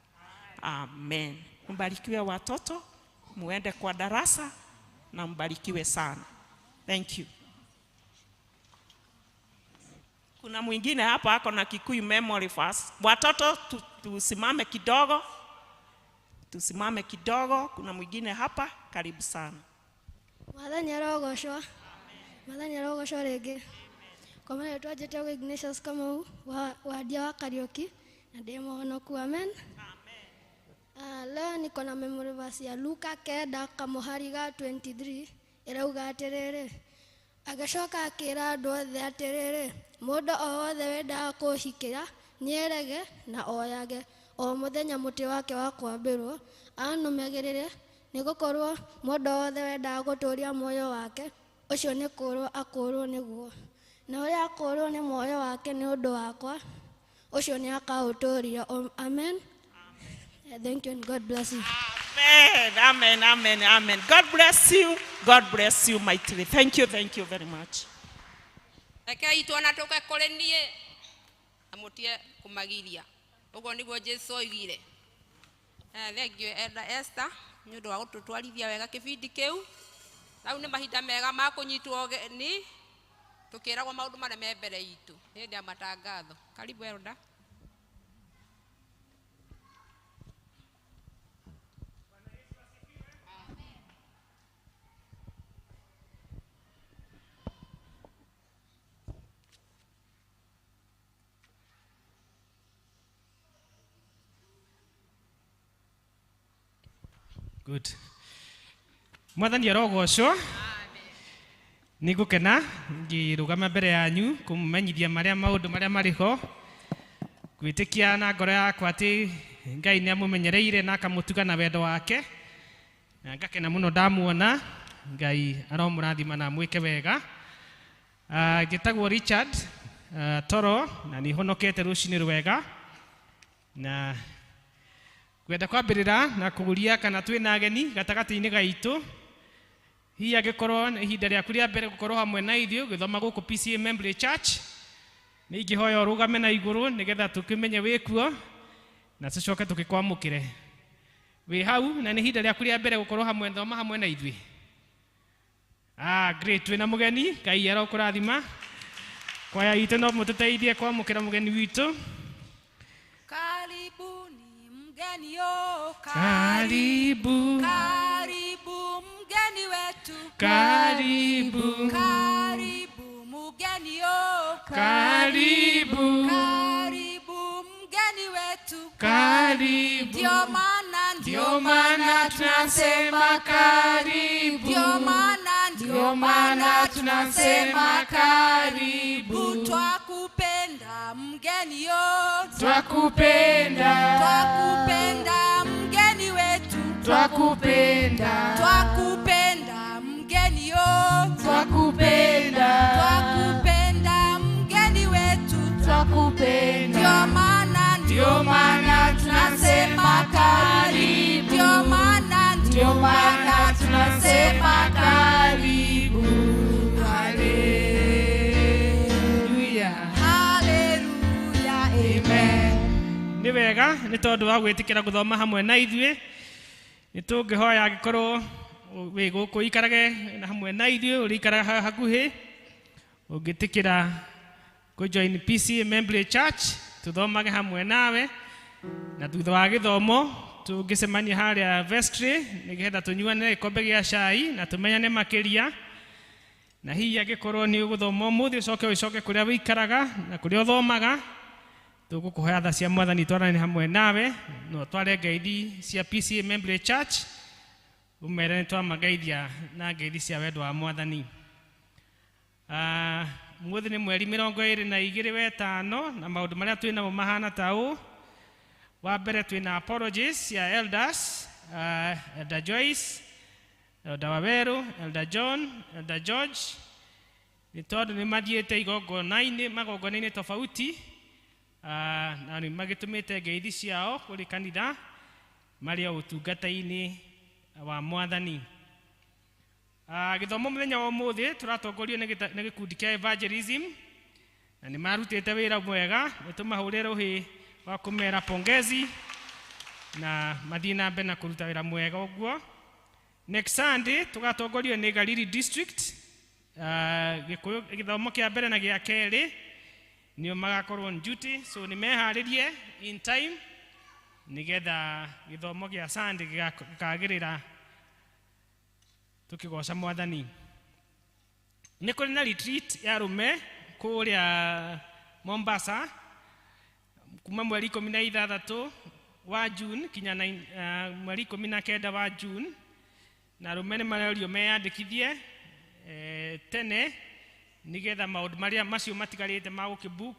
Amen. Mbarikiwe watoto, muende kwa darasa na mbarikiwe sana. Thank you. Kuna mwingine hapa ako na Kikuyu memory verse. Watoto tusimame kidogo. Tusimame kidogo. Kuna mwingine hapa, karibu sana.
Mwathani arogocwo. Mwathani arogocwo rĩngĩ. Kwa marĩtwa njĩtagwo Ignatius Kamau wa wandia wa Kariuki na ndĩ mũhonoku. Amen. Leo niko na memory verse ya Luka 9 kamũhari ga 23 ĩrauga atĩrĩrĩ, agĩcoka akĩra andũ othe atĩrĩrĩ, mũndũ o wothe wendaga kũhikĩra nĩerege na oyage o mũthenya mũtĩ wake wa kwambĩrwo anũmagĩrĩre, nĩgũkorwo mũndũ o wothe wendaga gũtũũria muoyo wake ũcio nĩ kũũrwo akũũrwo nĩguo, na ũrĩa akũũrwo nĩ muoyo wake nĩ ũndũ wakwa ũcio nĩ akaũtũũria. Amen. Thank you and God bless you.
Amen, amen, amen, amen. God bless you. God bless you mightily. Thank you, thank you very much.
Rekei tuona tũke kũrĩ niĩ na mũtige kũmagiria. Ũguo nĩguo Jesu oigire. Thank you Elder Esther nĩ ũndũ wa gũtũtwarithia wega kĩbindi kĩu. Rĩu nĩ mahinda mega ma kũnyitwo ũgeni tũkĩragwo maũndũ marĩa me mbere itũ hĩndĩ ya matangatho. Karibu Elder.
Good. Mwathani arogocwo. Nĩ ngũkena ngĩrũgama mbere yanyu kũmũmenyithia marĩa maũndũ marĩa marĩ ho, gwĩtĩkia na ngoro yakwa atĩ Ngai nĩ amũmenyereire na akamũtuga na wendo wake, na ngakena mũno ndamuona. Ngai aromũrathima na amwĩke wega. Ngĩtagwo Richard Toro na nĩ honokete rũcinĩ rwega, na ngwenda kwambĩrĩra na kũguria kana twĩna ageni gatagatĩ-inĩ gaitũ. Hihi angĩkorwo nĩ ihinda rĩaku rĩa mbere gũkorwo hamwe na ithuĩ ũgĩthoma gũkũ PCEA Membley Church, nĩ ingĩhoya ũrũgame na igũrũ nĩgetha tũkĩmenye wĩ kuo na tũcoke tũgĩkwamũkĩre. Wĩ hau na nĩ ihinda rĩaku rĩa mbere gũkorwo hamwe thoma hamwe na ithuĩ. Great, twĩna mũgeni, Ngai arokũrathima. Kwaya itũ no mũtũteithie kwamũkĩra mũgeni witũ.
Karibuni mgeni yo,
Karibu.
Karibu mgeni wetu.
Karibu.
Karibu mgeni yo,
Karibu.
Karibu mgeni wetu.
Karibu.
Ndio maana,
ndio maana tunasema karibu.
Ndio maana,
ndio maana tunasema karibu.
Twakupenda mgeni yo,
Twakupenda.
Twakupenda mgeni wetu.
Twakupenda.
Twakupenda mgeni yo,
Twakupenda.
Twakupenda mgeni wetu.
Twakupenda.
Ndio maana,
ndio maana tunasema karibu.
Ndio maana,
ndio maana tunasema karibu. Hallelujah.
Hallelujah.
Amen. Nĩ wega nĩ tondũ wa gwĩtĩkĩra gũthoma hamwe na ithuĩ. Nĩ tũngĩhoya angĩkorwo wĩ gũkũ ikarage na hamwe na ithuĩ, ũrĩikaraga hakuhĩ, ũngĩtĩkĩra kũ join PCEA Membley Church tũthomage hamwe nawe, na thutha wa gĩthomo tũngĩcemania harĩa vestry nĩgetha tũnyuane gĩkombe gĩa cai na tũmenyane makĩria. Na hihi angĩkorwo nĩ ũgũthoma ũmũthĩ ũcoke ũcoke kũrĩa wĩikaraga na kũrĩa ũthomaga, tũgũkũhoya tha cia Mwathani twarane hamwe nawe, no tware ngeithi cia PCEA Membley Church, ũmere nĩ twamageithia na ngeithi cia wendo wa Mwathani. Ũmũthĩ nĩ mweri 22 wetano, na maũndũ marĩa twĩ namo mahana ta ũũ. Wa mbere twĩ na apologies cia elders, Elder Joyce Elder Waweru, Elder John, Elder George, nĩ tondũ nĩ mathiĩte igongona-inĩ magongona-inĩ tofauti, na nĩ magĩtũmĩte ngeithi ciao kũrĩ kanitha marĩ o ũtungata-inĩ wa Mwathani. Gĩthomo mũthenya wa ũmũthĩ tũratongorio nĩ gĩkundi kĩa evangelism, na nĩ marutĩte wĩra mwega, nĩ tũmahũrĩre rũhĩ wa kũmera pongezi na mathiĩ na mbere na kũruta wĩra mwega ũguo. Next Sunday tũgatongorio nĩ Galili District, Gĩkũyũ gĩthomo kĩa mbere na gĩa kerĩ nĩo magakorwo on duty, so nĩ meharĩrie in time nĩgetha gĩthomo gĩa Sunday gĩkagĩrĩra tũkĩgoca Mwathani. Nĩ kũrĩ na retreat ya arũme kũrĩa Mombasa kuma mweri 16 wa June kinya mweri 19 wa June, na arũme nĩ marorio meyandĩkithie tene nĩgetha maũndũ marĩa macio matigarĩte ma gũkĩbook,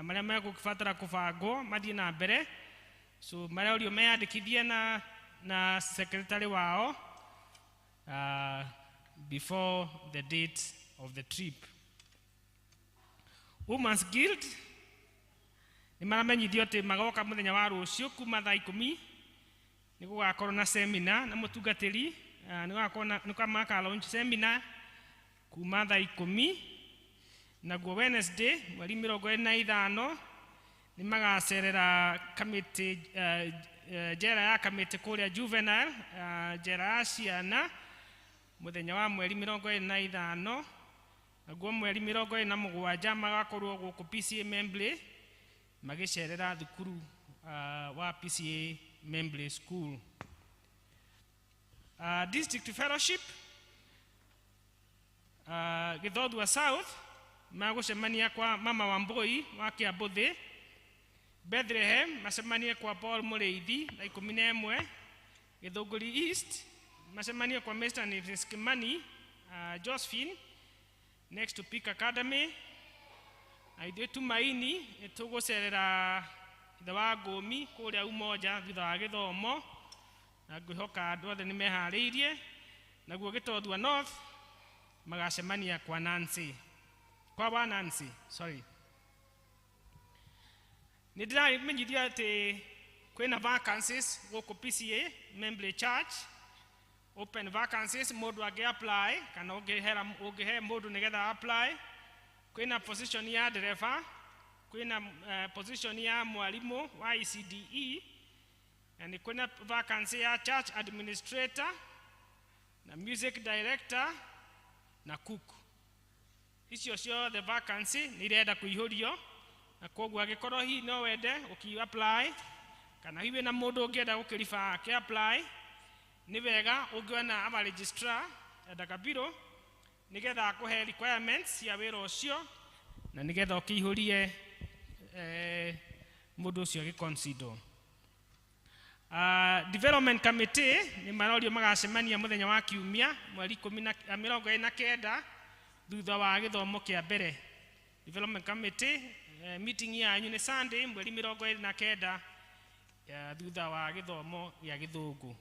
marĩa megũkĩbatara kũbangwo mathiĩ na mbere. So marorio meyandĩkithie na secretary wao before the date of the trip. Women's Guild nĩ maramenyithio atĩ magoka mũthenya wa rũciũ kuma thaa 10 nĩ gũgakorwo na seminar na mũtungatĩri, nĩ gũgakorwo na nĩ maka launch seminar kuma thaa 10. Naguo Wednesday mweri 25 nĩ magacerera kamĩtĩ, njera ya kamĩtĩ kũrĩa juvenile, njera ya ciana mũthenya wa mweri 25. Naguo mweri 27 magakorwo gũkũ PCA Membley magĩcerera thukuru wa PCA Membley School. District Fellowship, Gĩthothua South magũcemania kwa Mama Wambui wa Kĩambũthĩ. Bethlehem macemanie kwa Paul Mũrĩithi thaa 11. Gĩthũngũri East macemanie kwa Mr. and Mrs. Kimani, Josephine next to Peak Academy. Na ithuĩ Tumaini nĩ tũgũcerera ithe wa Ngũmi kũrĩa Umoja thutha wa gĩthomo, na ngwĩhoka andũ othe nĩ meharĩirie. Naguo Gĩtothua North magacemania kwa Nancy, kwa wa Nancy, sorry. Nĩ ndĩramenyithio atĩ kwĩna vacancies gũkũ PCA Membley Church, open vacancies, mũndũ angĩ apply kana ũngĩhe mũndũ nĩgetha apply. Kwĩna position ya dereba, kwĩna position ya mwarimũ wa ECDE, na nĩ kwĩna vacancy ya church administrator na music director na cook. Icio ciothe vacancy nĩ irenda kũihũrio, na koguo angĩkorwo hihi no wende ũki apply kana hihi wĩna mũndũ ũngĩenda gũkĩriba ake apply, nĩ wega ũngĩona our registrar Elder Kabiro nĩgetha akũhe requirements cia wĩra ũcio na nĩgetha ũkĩihũrie mũndũ ũcio agĩconsider. Development Committee nĩ marorio magacemania mũthenya wa kiumia mweri 29 thutha wa gĩthomo kĩa mbere. Development Committee meeting yanyu nĩ Sunday mweri 29 thutha wa gĩthomo gĩa Gĩthũngũ.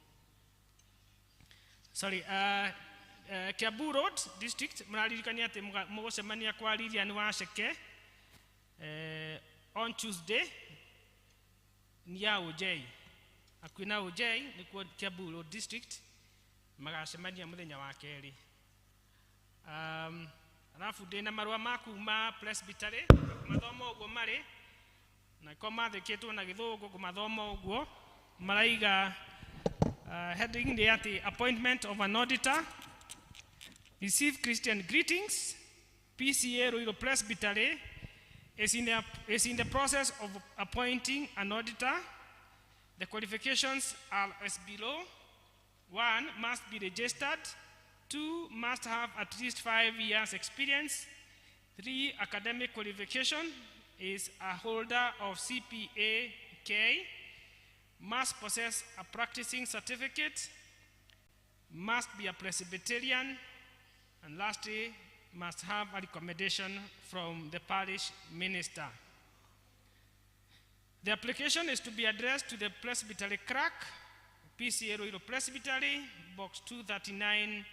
Sorry, Kiambu Road District mũraririkania atĩ mũgũcemania kwa Lilian Waceke on Tuesday ya OJ, hakuhĩ na OJ nĩkuo Kiambu Road District magacemania mũthenya wa kerĩ. Alafu ndĩna marũa ma kuma Presbytery mathoma ũguo marĩ na ko mathĩkĩtwo na Gĩthũngũ kũmathoma ũguo maraiga, heading nĩ atĩ appointment of an auditor. Receive Christian greetings. PCA Ruiru Presbytery is in the process of appointing an auditor. The qualifications are as below. 1, must be registered. 2, must have at least 5 years experience. 3, academic qualification is a holder of CPA K. Must possess a practicing certificate. Must be a Presbyterian. And lastly, must have a recommendation from the parish minister. The application is to be addressed to the Presbytery clerk, PCA Ruiru Presbytery, Box 239,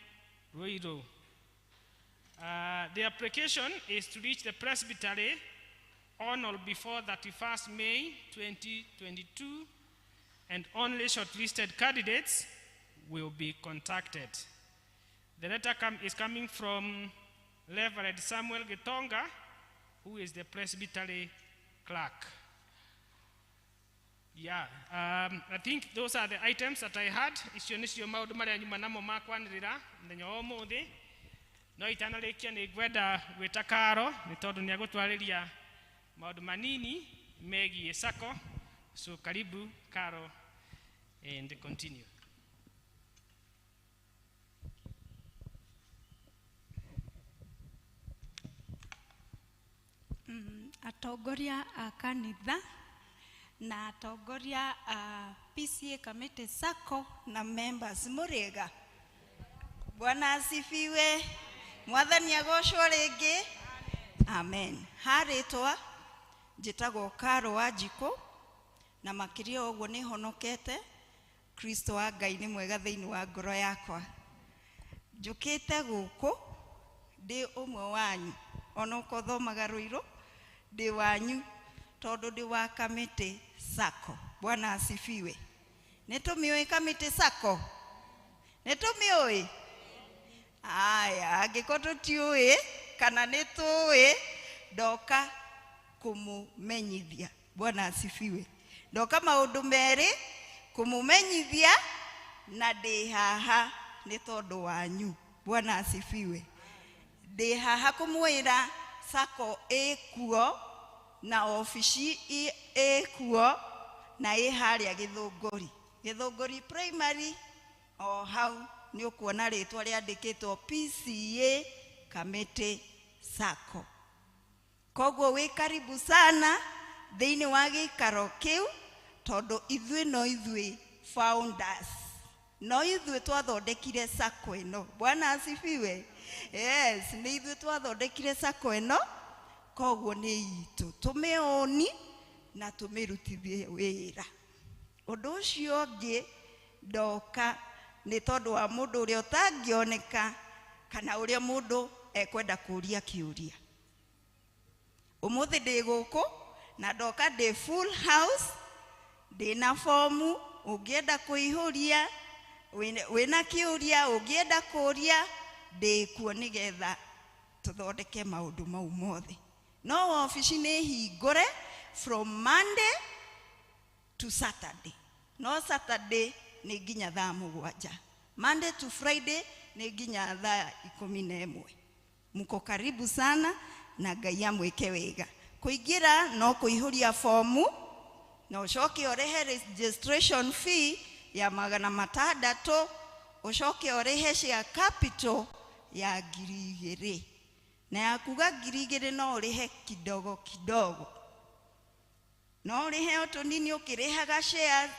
Ruiru. The application is to reach the presbytery on or before 31st May 2022, and only shortlisted candidates will be contacted. The letter is coming from Reverend Samuel Gitonga, who is the presbytery clerk. Yeah, I think those are the items that I had. Icio nĩcio maũndũ marĩa nyuma namo ma kwanĩrĩra mũthenya wa ũmũthĩ. No itanarĩkia nĩ ngwenda gwĩta Karo nĩ tondũ nĩ egũtwarĩria maũndũ manini megiĩ SACCO. So karibu Karo and continue.
Atongoria a kanitha na atongoria a PCA Kamiti SACCO na members mũrĩega. Bwana asifiwe. Mwathani agocwo rĩngĩ. Amen. Harĩtwa njĩtagwo Karo wa Njikũ na makĩria ũguo nĩ honokete. Kristo wa Ngai nĩ mwega thĩinĩ wa ngoro yakwa. Njũkĩte gũkũ ndĩ ũmwe wanyu ona ũkorwo thomaga Ruiru ndĩ wanyu tondũ ndĩ wa Kamiti SACCO. Bwana asifiwe. Nĩ tũmĩũĩ Kamiti SACCO? Nĩ tũmĩũĩ? Aya, angĩkorwo tũtiũĩ kana nĩ tũĩ, ndoka kũmũmenyithia. Bwana asifiwe. Ndoka maũndũ merĩ, kũmũmenyithia na ndĩ haha nĩ tondũ wanyu. Bwana asifiwe. Ndĩ haha kũmwĩra SACCO ĩkuo na obici ĩkuo na ĩ harĩa Gĩthũngũri. Gĩthũngũri Primary o hau nĩ ũkuona rĩtwa rĩandĩkĩtwo PCA Kamiti SACCO. Koguo wĩ karibu sana thĩinĩ wa gĩikaro kĩu tondũ ithuĩ no ithuĩ founders. No ithuĩ twathondekire SACCO ĩno. Bwana asifiwe. Yes, nĩ ithuĩ twathondekire SACCO ĩno, koguo nĩ itũ. Tũmĩoni na tũmĩrutithie wĩra. Ũndũ ũcio ũngĩ ndoka nĩ tondũ wa mũndũ ũrĩa ũtangĩoneka kana ũrĩa mũndũ ekwenda kũũria kĩũria. Ũmũthĩ ndĩ gũkũ na ndoka ndĩ full house, ndĩ na fomu ũngĩenda kũihũria, wĩna kĩũria ũngĩenda kũũria, ndĩ kuo nĩgetha tũthondeke maũndũ mau mothe. No obici nĩ hingũre from Monday to Saturday. No Saturday nĩ nginya thaa 7. Monday to Friday nĩ nginya thaa 11. Mko karibu sana na Ngai amwĩke wega. Kũingĩra no kũihũria fomu na ũcoke ũrĩhe registration fee ya 600, ũcoke ũrĩhe share capital ya 2,000. Na ya kuga 2,000 no ũrĩhe kidogo kidogo. No ũrĩhe o tũnini ũkĩrĩhaga shares,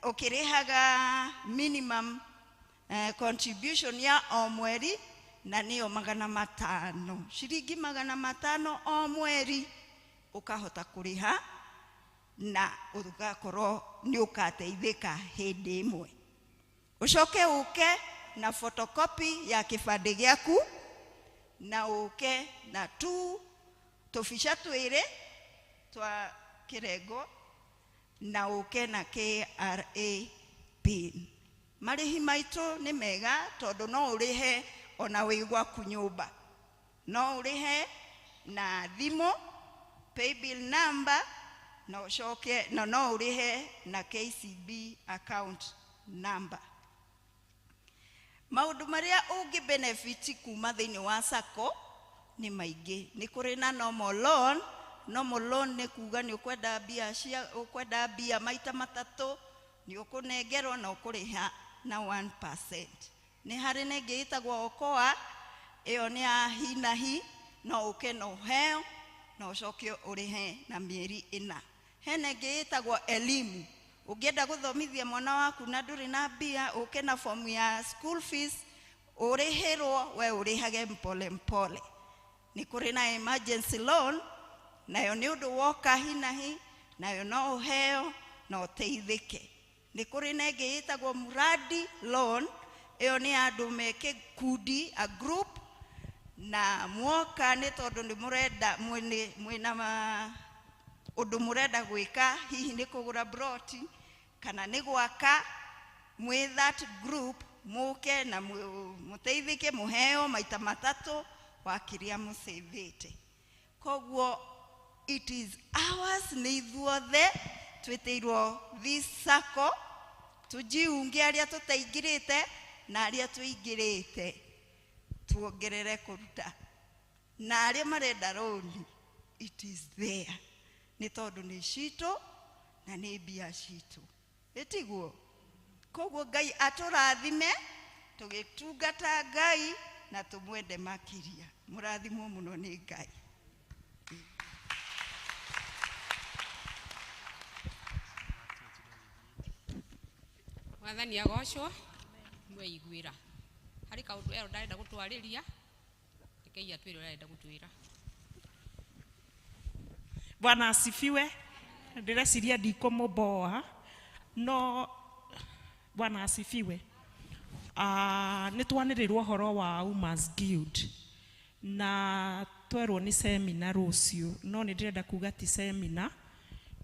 ũkĩrĩhaga minimum contribution ya o mweri na nĩyo 500. Ciringi 500 o mweri ũkahota kũrĩha na ũgakorwo nĩ ũgateithĩka hĩndĩ ĩmwe. Ũcoke ũke na photocopy ya kĩbandĩ gĩaku na ũke na tũbica twĩrĩ twa kĩrengo na ũke na KRA PIN. Marĩhi maitũ nĩ mega tondũ no ũrĩhe ona wĩ gwaku nyũmba. No ũrĩhe na thimũ, paybill number, na ũcoke na no ũrĩhe na KCB account number. Maũndũ marĩa ũngĩ benefit kuma thĩinĩ wa SACCO nĩ maingĩ. Nĩ kũrĩ na normal loan. Normal loan nĩ kuga nĩ ũkwenda mbia cia ũkwenda mbia maita matatũ, nĩ ũkũnengerwo na ũkũrĩha na 1%. Nĩ harĩ na ĩngĩ ĩtagwo Okoa, ĩyo nĩ ya hi na hi, no ũke na ũheo na ũcoke ũrĩhe na mĩeri 4. Hena ĩngĩ ĩtagwo Elimu. Ũngĩenda gũthomithia mwana waku na ndũrĩ na mbia, ũke na fomu ya school fees, ũrĩhĩrwo we ũrĩhage mpole mpole. Nĩ kũrĩ na emergency loan, nayo nĩ ũndũ woka hi na hi, nayo no ũheo na ũteithĩke. Nĩ kũrĩ na ĩngĩ ĩtagwo muradi loan, ĩyo nĩ ya andũ me kĩkundi, a group, na mwoka nĩ tondũ nĩ mũrenda mwĩna ũndũ mũrenda gwĩka, hihi nĩ kũgũra broti kana nĩ gwaka, mwĩ that group mũke na mũteithĩke, mũheo maita matatũ wa kĩrĩa mũcĩvĩte. Koguo it is ours, nĩ ithuothe twĩtĩirwo this circle tujiunge, arĩa tũtaingĩrĩte na arĩa tũingĩrĩte tuongerere kũruta, na arĩa marenda rũni it is there, nĩ tondũ nĩ citũ na nĩ mbia citũ, ĩtiguo? Koguo Ngai atũrathime tũgĩtungata Ngai na tũmwende makĩria. Mũrathimwo mũno nĩ Ngai.
Mwathani agocwo. Mweiguĩra harĩ kaũndũ ero ndarenda gũtwarĩria, rekei atwĩre ũrĩa arenda gũtwĩra.
Bwana asifiwe. Ndĩreciria ndikũmũboa, no Bwana asifiwe. Nĩ twanĩrĩrwo ũhoro wa Women's Guild na twerwo nĩ semina rũciũ, no nĩ ndĩrenda kuga ti semina,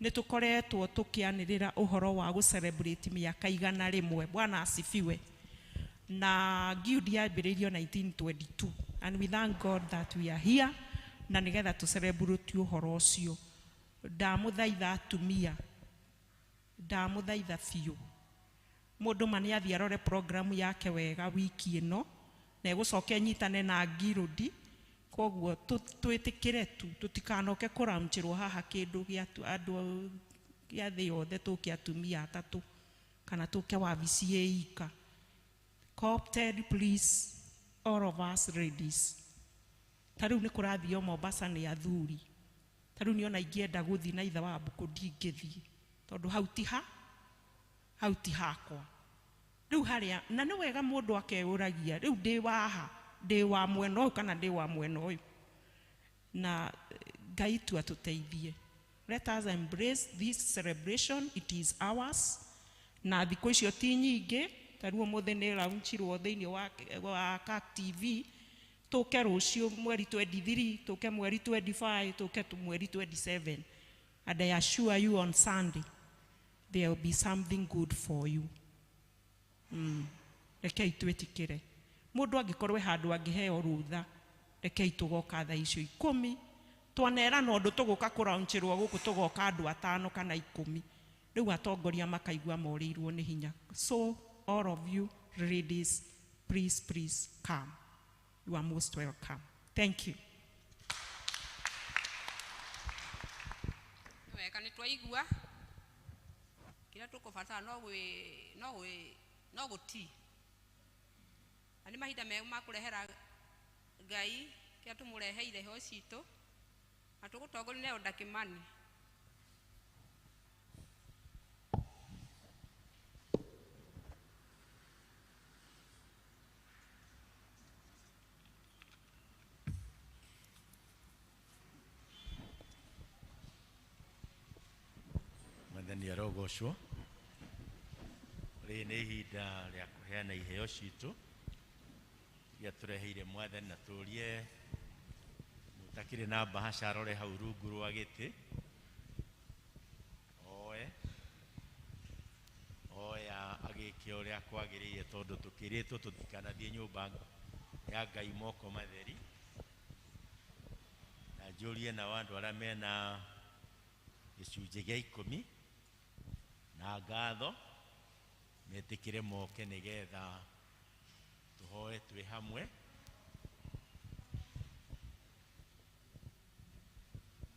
nĩ tũkoretwo tũkĩanĩrĩra ũhoro wa gũ-celebrate mĩaka 100. Bwana asifiwe. Na guild yambĩrĩirio 1922 and we thank God that we are here, na nĩgetha tũ celebrate ũhoro ũcio. Ndamũthaitha atumia, ndamũthaitha biũ, mũndũ ma nĩ athiĩ arore program yake wega wiki ĩno, na ĩgũcoka ĩnyitane na guild. Koguo twĩtĩkĩre tu, tũtikanoke kũraunchĩrwo haha kĩndũ gĩa andũ gĩa thĩ yothe, tũke atumia atatũ kana tũke wabici ĩ ika. Co-opted please, all of us ladies. Ta rĩu nĩ kũrathio Mombasa nĩ athuri, ta rĩu nĩona ingĩenda gũthiĩ na ithe wa mbũkũ ndingĩthiĩ, tondũ hau ti hakwa. Rĩu harĩa na nĩ wega mũndũ akeyũragia, rĩu ndĩ waha, ndĩ wa mwena ũyũ kana ndĩ wa mwena ũyũ? Na Ngai tu atũteithie. Let us embrace this celebration, it is ours. Na thikũ icio ti nyingĩ, ta rĩu ũmũthĩ nĩ launchirwo thĩinĩ wa CAC TV, tũke rũciũ mweri 23, tũke mweri 25, tũke mweri 27. And I assure you on Sunday there will be something good for you. Rekei twĩtĩkĩre. Mũndũ angĩkorwo e handũ angĩheo rũtha, rekei tũgoka thaa icio 10, twanerana ũndũ tũgũka kũraunchĩrwo gũkũ, tũgoka andũ 5 kana 10. Rĩu atongoria makaigua morĩirwo nĩ hinya. So all of you ladies, please, please come. You are most welcome. Thank you.
Wega nĩ twaigua kĩrĩa tũkũbatara no gũtii. Na nĩ mahinda mega ma kũrehera Ngai kĩrĩa tũmũreheire iheo citũ, na tũgũtongorio nĩ Elder Kimani.
Mwathani arogocwo. Rĩrĩ nĩ ihinda rĩa kũheana iheo citũ iria tũreheire Mwathani, na tũrie mũtakĩrĩ na mbahaca arore hau rungu rwa gĩtĩ, oe oya agĩke ũrĩa kwagĩrĩire, tondũ tũkĩrĩtwo tũtikanathiĩ nyũmba ya Ngai moko matheri. Na njũrie nao andũ arĩa mena gĩcunjĩ gĩa 10 na ngatho metĩkĩre moke nĩgetha tũhoe twĩ hamwe.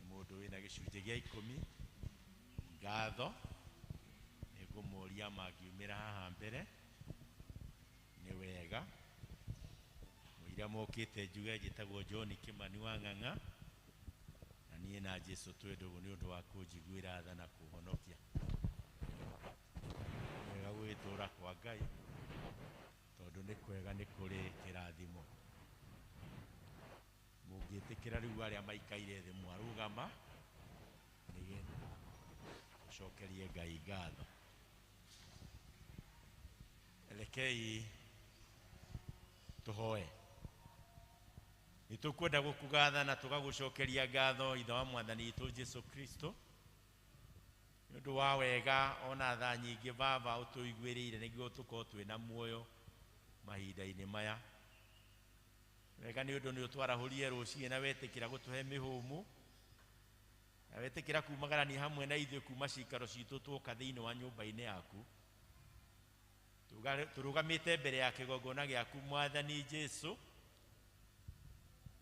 Mũndũ wĩna gĩcunjĩ gĩa 10 ngatho, nĩngũmũria mangiumĩra haha mbere nĩ wega. Mũira mokĩte njuge njĩtagwo John Kimani wa Ng'ang'a, na niĩ na Jesũ twĩ ndũgũ nĩ ũndũ wa kũnjiguĩra tha na kũhonokia. Wega gwĩtũra kwa Ngai, tondũ nĩ kwega, nĩ kũrĩ kĩrathimo. Mũngĩtĩkĩra rĩu arĩa maikaire thĩ mwarũgama, nĩgetha tũcokerie Ngai ngatho. Rekei tũhoe. Nĩ tũkwenda gũkũgatha na tũgagũcokeria ngatho ithe wa mwathani witũ Jesu Kristo nĩ ũndũ wa wega ona tha nyingĩ baba ũtũiguĩrĩire nĩguo tũkorwo twĩna muoyo mahinda-inĩ maya. Wega nĩ ũndũ nĩ ũtwarahũrire rũciĩ na wetĩkĩra gũtũhe mĩhũmũ na wetĩkĩra kumagarania hamwe na ithuĩ kuma cikaro citũ twoka thĩinĩ wa nyũmba-inĩ yaku. Tũrũgamĩte mbere ya kĩgongona gĩaku mwathani Jesu,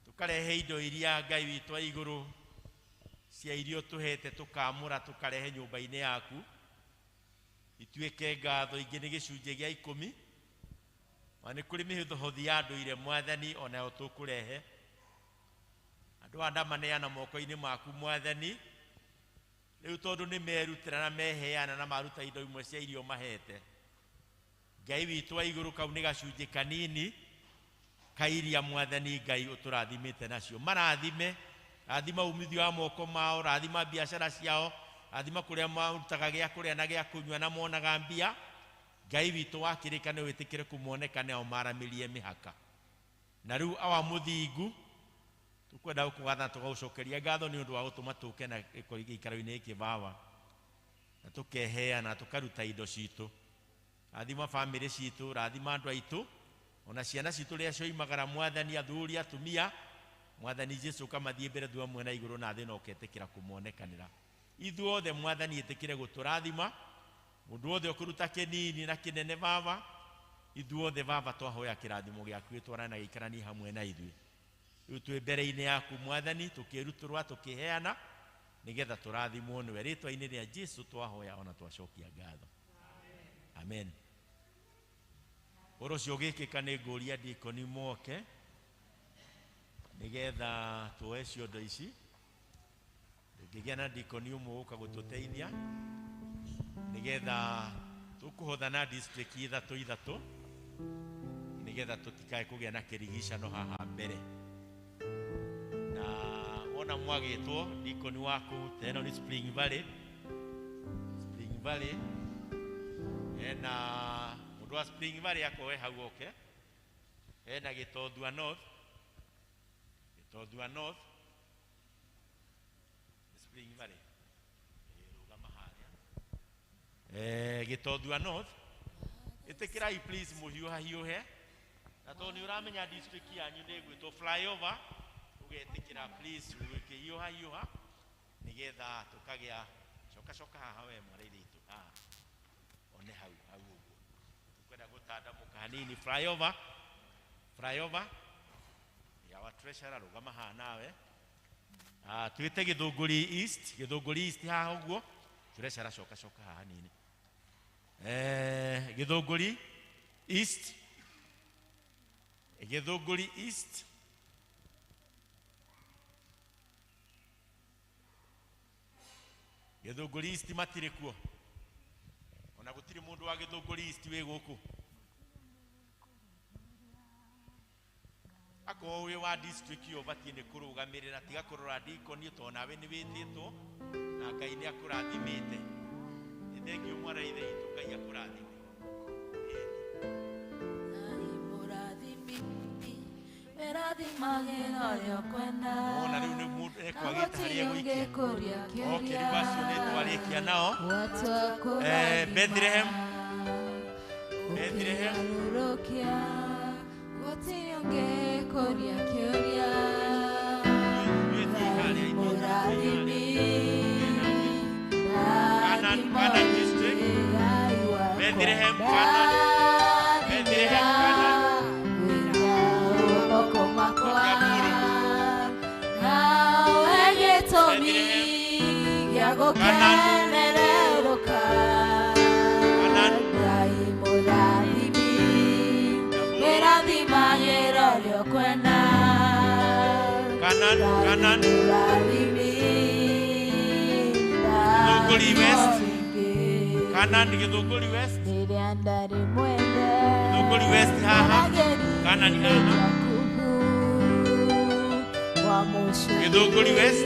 tukarehe indo iria Ngai witũ wa igũrũ cia irio tũhete tũkamũra tũkarehe nyũmba-inĩ yaku ituĩke ngatho ingĩ nĩ gĩcunjĩ gĩa 10 na nĩ kũrĩ mĩhothi ya ndũire mwathani onayo tũkũrehe. Andũ aya ndamaneana moko-inĩ maku mwathani rĩu tondũ nĩ merutĩra na meheana na maruta indo imwe cia irio mahete. Ngai witũ wa igũrũ kau nĩ gacunjĩ kanini kairia mwathani Ngai ũtũrathimĩte nacio. Marathime, rathima umithio wa moko mao, rathima biacara ciao, rathima kũrĩa marutaga gĩa kũrĩa na gĩa kũnyua na monaga mbia. Ngai witũ wa kĩrĩkanĩro wĩtĩkĩre kũmoneka nao maramĩrie mĩhaka. Na rĩu awa mũthingu tũkwenda gũkũgatha tũgagũcokeria ngatho nĩ ũndũ wa gũtũma tũke na gĩikaro-inĩ gĩkĩ baba na tũkeheana tũkaruta indo citũ. Rathima bamĩrĩ citũ, rathima andũ aitũ ona ciana citũ rĩrĩa cioimagara mwathani, athuri atumia, mwathani Jesu ũkamathiĩ mbere thutha mwena igũrũ na thĩ na ũketĩkĩra kũmonekanĩra. Ithuothe mwathani ĩtĩkĩre gũtũrathima, mũndũ wothe ũkũruta kĩnini na kĩnene baba, ithuothe baba twahoya kĩrathimo gĩaku gĩtwarane na gĩikaranie hamwe na ithuĩ. Rĩu twĩ mbere-inĩ yaku mwathani tũkĩrutũrwa tũkĩheana nĩgetha tũrathimwo nĩwe. Rĩtwa-inĩ rĩa Jesu twahoya ona twacokia ngatho. Amen. Ũhoro ũcio ũgĩkĩka nĩ ngũria ndikoni moke nĩgetha tuoe ciondo ici. Tũngĩgĩa na ndikoni ũmwe ũka gũtũteithia nĩgetha tũkũhothana district ithatũ ithatũ nĩgetha tũtikae kũgĩa na kĩrigicano haha mbere. Na wona mwagĩtwo ndikoni waku ta ĩno nĩ Spring Valley. Spring Valley hena mũndũ wa Spring Valley akoe hau oke. Hena Gĩtothua North, Gĩtothua North, Spring Valley rũgama harĩa. Gĩtothua North, ĩtĩkĩrai please mũhiũhahiũhe na tondũ nĩ ũramenya district yanyu nĩ ĩgwĩtwo flyover, ũgetĩkĩra please ũgĩkĩhiũhahiũha nĩgetha tũkagĩa coka coka haha we mwarĩ witũ haha one hau hau ũguo tũkwenda gũtandamũka hanini. Flyover, flyover ya wa treasurer rũgama haha nawe. Twĩte Gĩthũngũri East, Gĩthũngũri East haha ũguo treasurer coka coka haha hanini. Gĩthũngũri East, Gĩthũngũri East. Gĩthũngũri East matirĩ kuo ona gũtirĩ mũndũ wa Gĩthũngũri East wĩ gũkũ. Akorwo wĩ wa district ĩyo ũbatiĩ nĩ kũrũgamĩrĩra, tiga kũrora ndikoni tondũ nawe nĩ wĩtĩtwo na Ngai nĩ akũrathimĩte. Nĩ thengiũ mwana ithe witũ, Ngai akũrathime. Wona rĩu nĩ mũndũ ekwagĩte harĩa egũikia. Okay, rĩu acio nĩ twarĩkia nao. Bethlehem, Bethlehem. Canaan, Canaan district. Bethlehem, Canaan. Bethlehem, Canaan. Canaan, Canaan. Gĩthũngũri West. Canaan, Gĩthũngũri West. Gĩthũngũri West haha. Canaan haha. Gĩthũngũri West.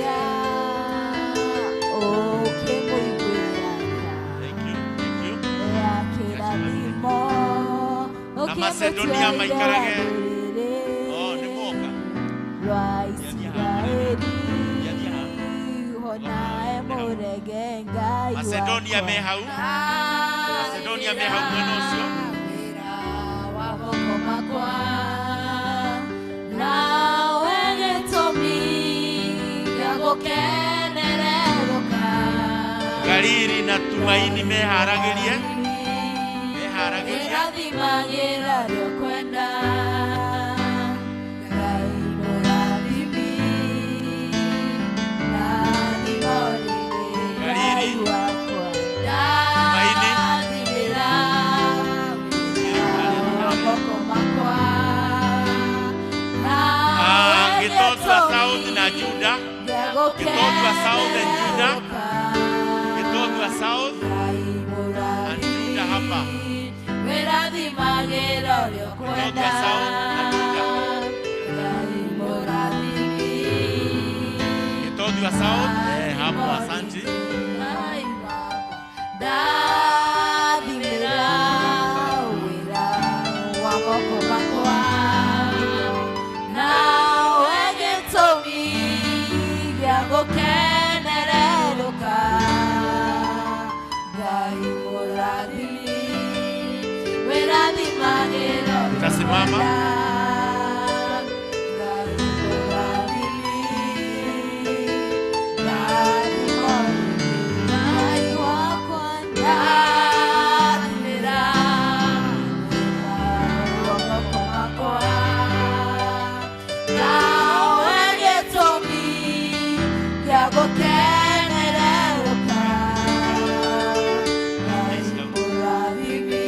Thank you, thank you. Macedonia maikarage. Oh, nĩ moka.
Rwa Isiraeli honae mũrege Ngai
Macedonia me hau. Macedonia me hau mwena ũcio.
Wa moko makwa nawe gĩtũmi gĩa gũkenererũka.
Galili na Tumaini meharagĩrie. Meharagĩrie.
Wĩrathimagĩra rĩo kwenda Ngai mũrathimi rathimo rĩrĩ
Galili.
Ngai wakwa
Tumaini.
Ndathimĩra wĩra wa moko makwa
Ah, Gĩtotwa South na Juda. Gĩtotwa South and Juda. Gĩtotwa South and Juda hapa.
Wĩrathimagĩra ũrĩa ũkwenda
Gĩtotwa South na Juda.
Ngai mũrathimi
Gĩtotwa South hapo, asante.
Ngai wakwa ndathimĩra wĩra wa moko makwa nawe gĩtũmi gĩa gũkenererũka Ngai mũrathimi wĩrathimagĩra ũrĩa
Utasimama.
ũkwenda Ngai mũrathimi rathimo Ngai wakwa ndathimĩra wĩra wa moko makwa nawe gĩtũmi gĩa gũkenererũka Ngai mũrathimi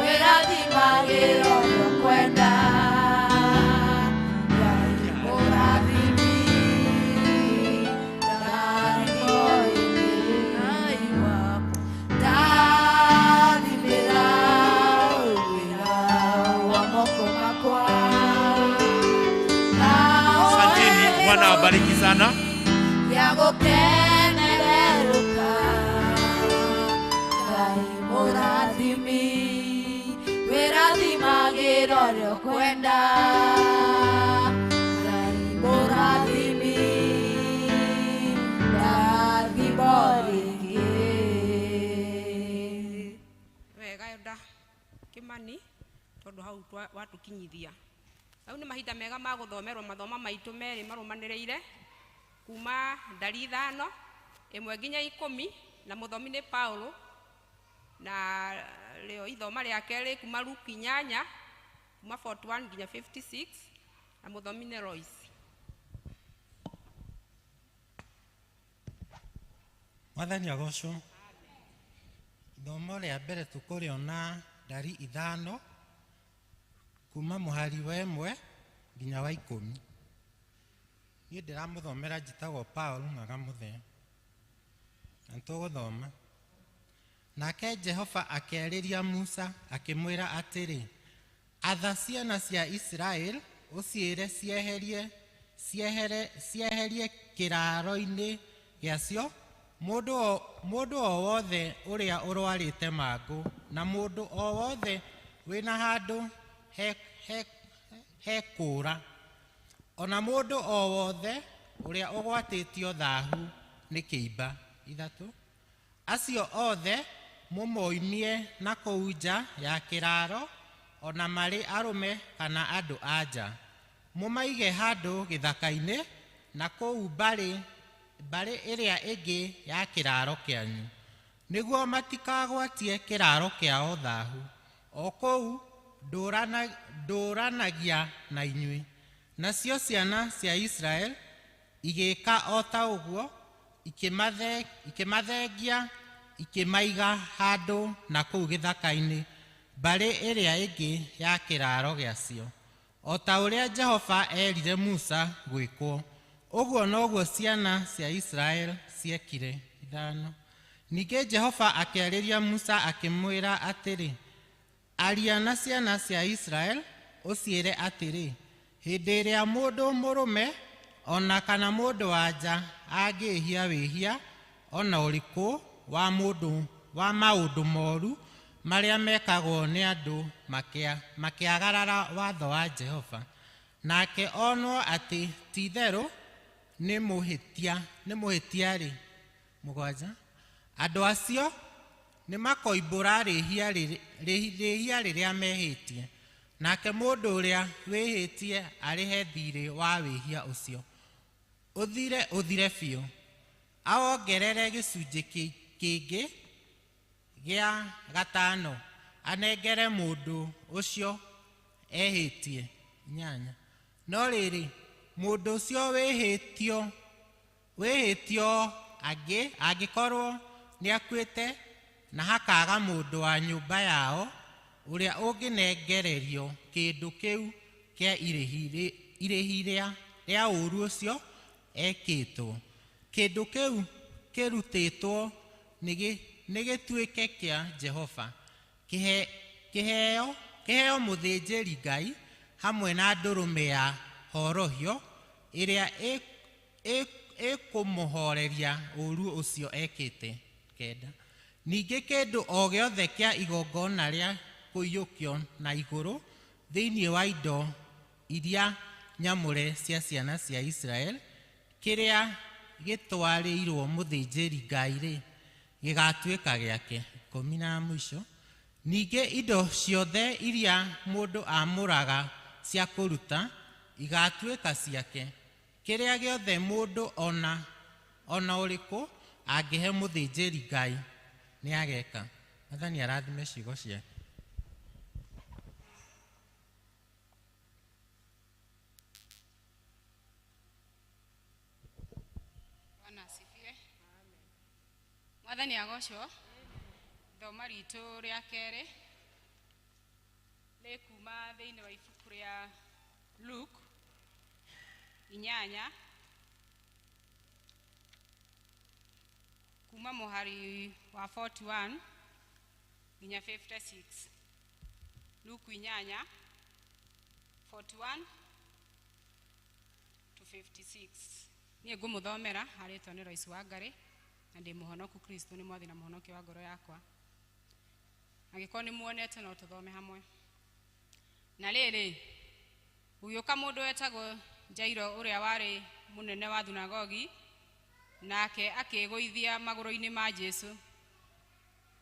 wĩrathimagĩra ũrĩa ũkwenda Ngai mũrathimi rathimo Ngai wakwa ndathimĩra wĩra wa moko makwa.
Asanteni, Bwana awabariki sana.
Gĩa gũkenererũka Ngai mũrathimi wĩrathimagĩra ũrĩa ũkwenda Ngai mũrathimi rathimo rĩngĩ.
Wega nda Kimani tondu hau watukinyithia hau nĩ mahinda mega ma gũthomerwo mathoma maitũ merĩ marũmanĩrĩire kuma ndari 5 1 nginya 10 na mũthomi nĩ Paulo na rĩo ithoma rĩake rĩ kuma Luki 8 kuma 41 nginya 56 na mũthomi nĩ Royce.
Mwathani agocwo. Ithomo rĩa mbere tũkũrĩona ndari 5 kuma mũhari wa 1 nginya wa 10. Niĩ ndĩramũthomera njĩtagwo Paul Ng'ang'a Mũthee. Na nĩtũgũthoma. Nake Jehova akĩarĩria Musa akĩmwĩra atĩrĩ, atha ciana cia Isiraeli ũciĩre cieherie kĩraaro-inĩ gĩacio mũndũ o wothe ũrĩa ũrwarĩte mangũ na mũndũ o wothe wĩna handũ hekũũra ona mũndũ o wothe ũrĩa ũgwatĩtio thahu nĩ kĩimba. 3 acio othe mũmoimie na kũu nja ya kĩraaro ona marĩ arũme kana andũ a nja mũmaige handũ gĩthaka-inĩ na kũu mbarĩ ĩrĩa ĩngĩ ya kĩraaro kĩanyu nĩguo matikagwatie kĩraaro kĩao thahu o kũu ndũranagia na inyuĩ. Nacio ciana cia Isiraeli igĩka o ta ũguo ikĩmathengia ikĩmaiga handũ na kũu gĩthaka-inĩ mbarĩ ĩrĩa ĩngĩ ya kĩraaro gĩacio o ta ũrĩa Jehova erire Musa gwĩkwo ũguo noguo ciana cia Isiraeli ciekire. 5 Ningĩ Jehova akĩarĩria Musa akĩmwĩra atĩrĩ, aria na ciana cia Isiraeli ũciĩre atĩrĩ, hĩndĩ ĩrĩa mũndũ mũrũme ona kana mũndũ wa nja angĩĩhia wĩhia ona ũrĩkũ wa maũndũ moru marĩa mekagwo nĩ andũ makĩagarara watho wa Jehova, nake onwo atĩ ti-itherũ nĩ mũhĩtia-rĩ, 7 andũ acio nĩmakoimbũra rĩhia rĩrĩa mehĩtie, nake mũndũ ũrĩa wĩhĩtie arĩhe thiirĩ wa wĩhia ũcio ũthire biũ, awongerere gĩcunjĩ kĩngĩ gĩa 5 anengere mũndũ ũcio ehĩtie. 8 no rĩrĩ, mũndũ ũcio wĩhĩtio angĩkorwo nĩakuĩte na hakaga mũndũ wa nyũmba yao ũrĩa ũngĩnengererio kĩndũ kĩu kĩa irĩhi rĩa ũũru ũcio ekĩtwo, kĩndũ kĩu kĩrutĩtwo nĩ gĩtuĩke kĩa Jehova, kĩheo mũthĩnjĩri Ngai hamwe na ndũrũme ya horohio ĩrĩa ĩkũmũhoreria ũũru ũcio ekĩte. 9 ningĩ kĩndũ o gĩothe kĩa igongona rĩa kũiyũkio na igũrũ thĩinĩ wa indo iria nyamũre cia ciana cia Israel kĩrĩa gĩtwarĩirwo mũthĩnjĩri Ngai-rĩ, gĩgatuĩka gĩake. 10 na mũico, ningĩ indo ciothe iria mũndũ amũraga cia kũruta igatuĩka ciake, kĩrĩa gĩothe mũndũ ona ũrĩkũ angĩhe mũthĩnjĩri Ngai nĩageka. Mwathani arathime ciugo ciake.
Bwana asifiwe. Mwathani agocwo. Thoma ritũ rĩa kerĩ nĩ kuma thĩinĩ wa ibuku rĩa Luke 8 kuma mũhari wa 41 nginya 56. Luke 8 41 to 56. Niĩ ngũmũthomera harĩtwa nĩ Royce Wangari na ndĩ mũhonoku Kristo nĩ mwathi na mũhonokia wa ngoro yakwa. Angĩkorwo nĩ muonete no tũthome hamwe. Na rĩrĩ, gũgĩũka mũndũ wetagwo Jairo ũrĩa warĩ mũnene wa thunagogi, nake akĩĩgũithia magũrũ-inĩ ma Jesũ,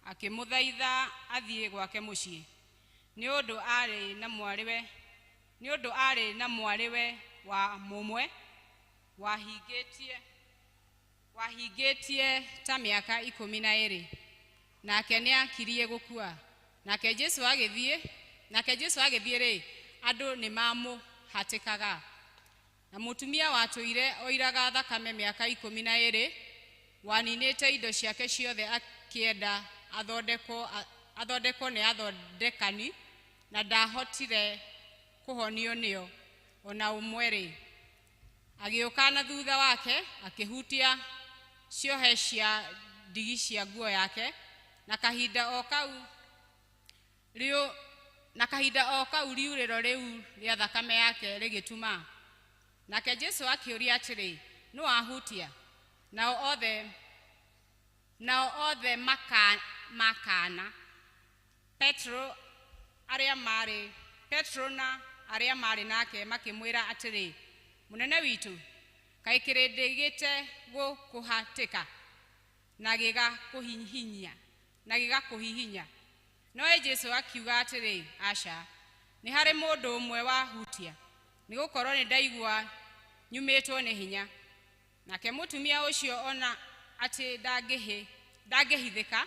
akĩmũthaitha athiĩ gwake mũciĩ, nĩ ũndũ aarĩ na mwarĩwe wa mũmwe wahingĩtie ta mĩaka 12, nake nĩakirie gũkua. Nake Jesũ agĩthiĩ rĩ, andũ nĩmamũhatĩkaga. Na mũtumia watũire oiraga thakame mĩaka 12, waninĩte indo ciake ciothe akĩenda athondekwo nĩ athondekani, na ndahotire kũhonio nĩo ona ũmwe rĩ, agĩũka na thutha wake akĩhutia ciohe cia ndigi cia nguo yake, na kahinda o kau riurĩro rĩu rĩa thakame yake rĩgĩtuma. Nake Jesũ akĩũria atĩrĩ, nũ wahutia? Nao othe makana. Petro na arĩa marĩ nake makĩmwĩra atĩrĩ, mũnene witũ, kaĩ kĩrĩndĩ gĩte gũkũhatĩka na gĩgakũhihinya? Nowe Jesũ akiuga atĩrĩ, aca, nĩ harĩ mũndũ ũmwe wahutia, nĩgũkorwo nĩndaigua nyumĩtwo nĩ hinya. Nake mũtumia ũcio ona atĩ ndangĩhithĩka,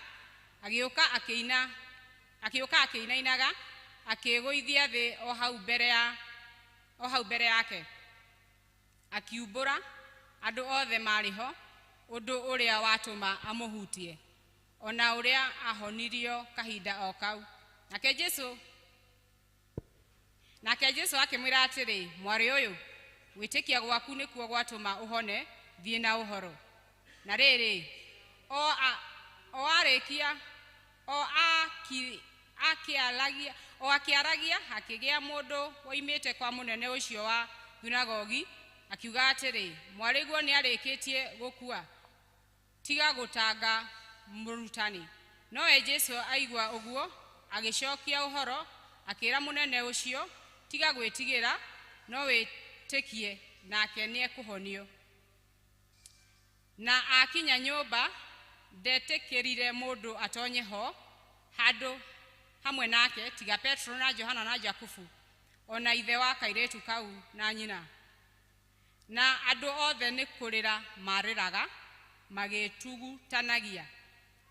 agĩũka akĩinainaga, akĩĩgũithia thĩ o hau mbere yake, akiumbũra andũ othe marĩ ho ũndũ ũrĩa watũma amũhutie, ona ũrĩa ahonirio kahinda o kau. Nake Jesũ akĩmwĩra atĩrĩ, mwarĩ ũyũ, gwĩtĩkia gwaku nĩkuo gwatũma ũhone, thiĩ na ũhoro. Na rĩrĩ, o akĩaragia hakĩgĩa mũndũ woimĩte kwa mũnene ũcio wa thunagogi, akiuga atĩrĩ, mwarĩguo nĩarĩkĩtie gũkua, tiga gũtanga mũrutani. Nowe Jesũ aigua ũguo Agĩcokia ũhoro akĩra mũnene ũcio, tiga gwĩtigĩra, no wĩtĩkie, nake nĩekũhonio. Na akinya nyũmba, ndetĩkĩrire mũndũ atonye ho handũ hamwe nake tiga Petro na Johana na Jakubu, ona ithe wa kairĩtu kau na nyina. Na andũ othe nĩ kũrĩra marĩraga magĩtugutanagia.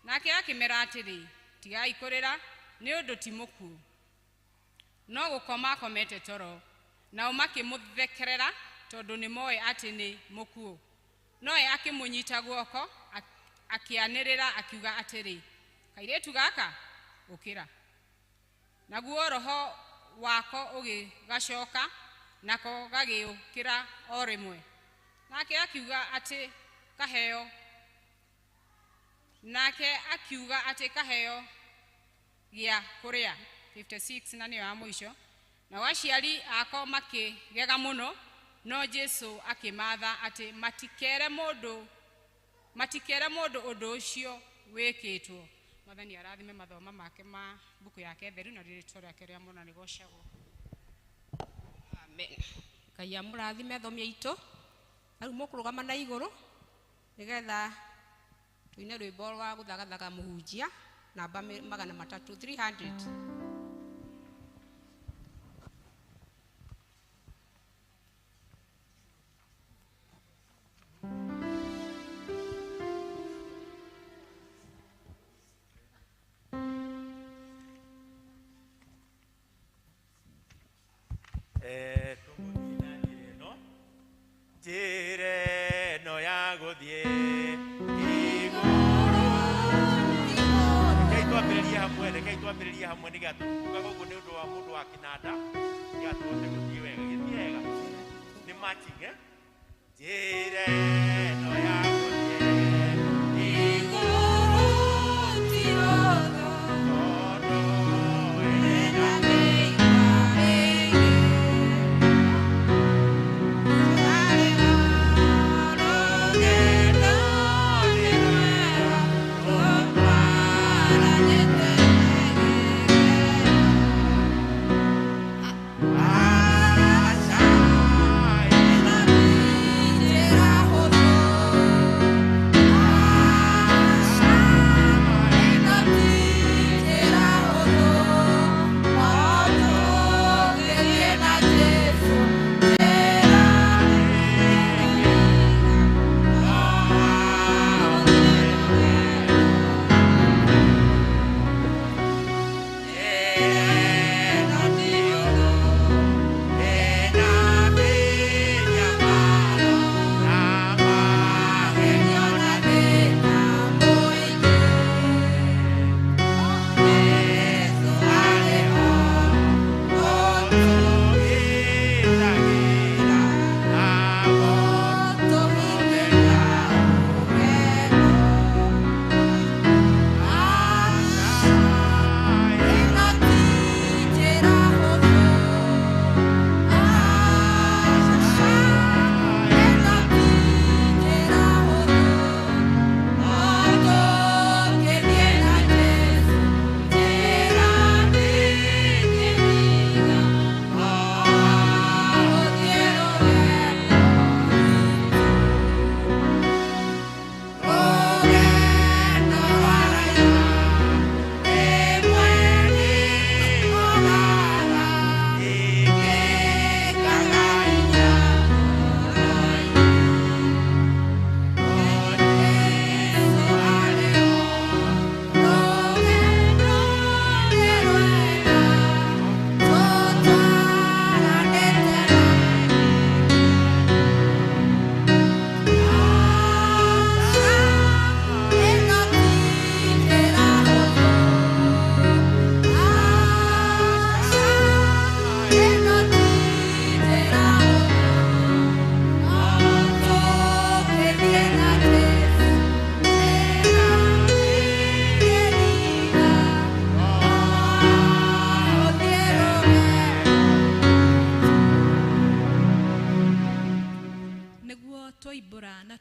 Nake akĩmera atĩrĩ, tigai kũrĩra, nĩ ũndũ ti mũkuũ, no gũkoma akomete toro. Nao makĩmũthekerera tondũ nĩmoĩ atĩ nĩ mũkuũ. Nowe akĩmũnyita guoko akĩanĩrĩra akiuga atĩrĩ, kairĩtu gaka, ũkĩra. Naguo roho wako ũgĩgacoka, nako gagĩũkĩra o rĩmwe. Nake akiuga atĩ kaheo, nake akiuga atĩ kaheo gĩa kũrĩa. 56 na nĩyo ya mũico. Nao aciari ako makĩgega mũno, no Jesu akĩmatha atĩ matikere mũndũ ũndũ ũcio wĩkĩtwo. Mwathani arathime mathoma make ma mbuku yake theru na rĩĩtwa rĩake rĩa mũna rĩgoocagwo. Amen. Ngai amũrathime athomi aitũ. Rĩu mũkũrũgama na igũrũ nĩgetha tuine rwĩmbo rwa gũthagathaga mũhunjia namba 300 300.
Njĩra ĩno ya gũthiĩ igũrũ. Rekei twambĩrĩrie hamwe nĩgetha tugaga ũguo nĩ ũndũ wa mũndũ wa kĩnanda nĩgetha tũhote gũthiĩ wega. Gĩthiĩ wega nĩ matching, eh? Njĩra ĩno ya gũthiĩ igũrũ ti ũthũ, tondũ ĩna mĩigua mĩingĩ.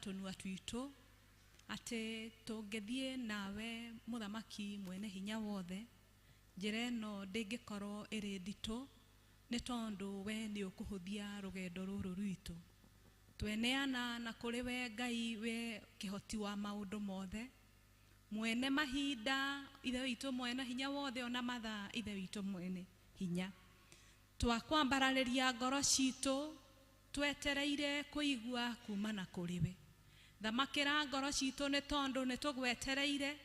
Tũnua twitũ atĩ tũngĩthiĩ nawe mũthamaki mwene hinya wothe Njĩra ĩno ndĩngĩkorwo ĩrĩ nditũ nĩ tondũ we nĩ ũkũhũthia rũgendo rũrũ rwitũ. Tweneana na kũrĩ we Ngai, we kĩhoti wa maũndũ mothe, mwene mahinda, Ithe witũ mwene hinya wothe, ona mathaa, Ithe witũ mwene hinya. Twakwambararĩria ngoro citũ twetereire kũigua kumana kũrĩ we. Thamakĩra ngoro citũ nĩ tondũ nĩ tũgwetereire,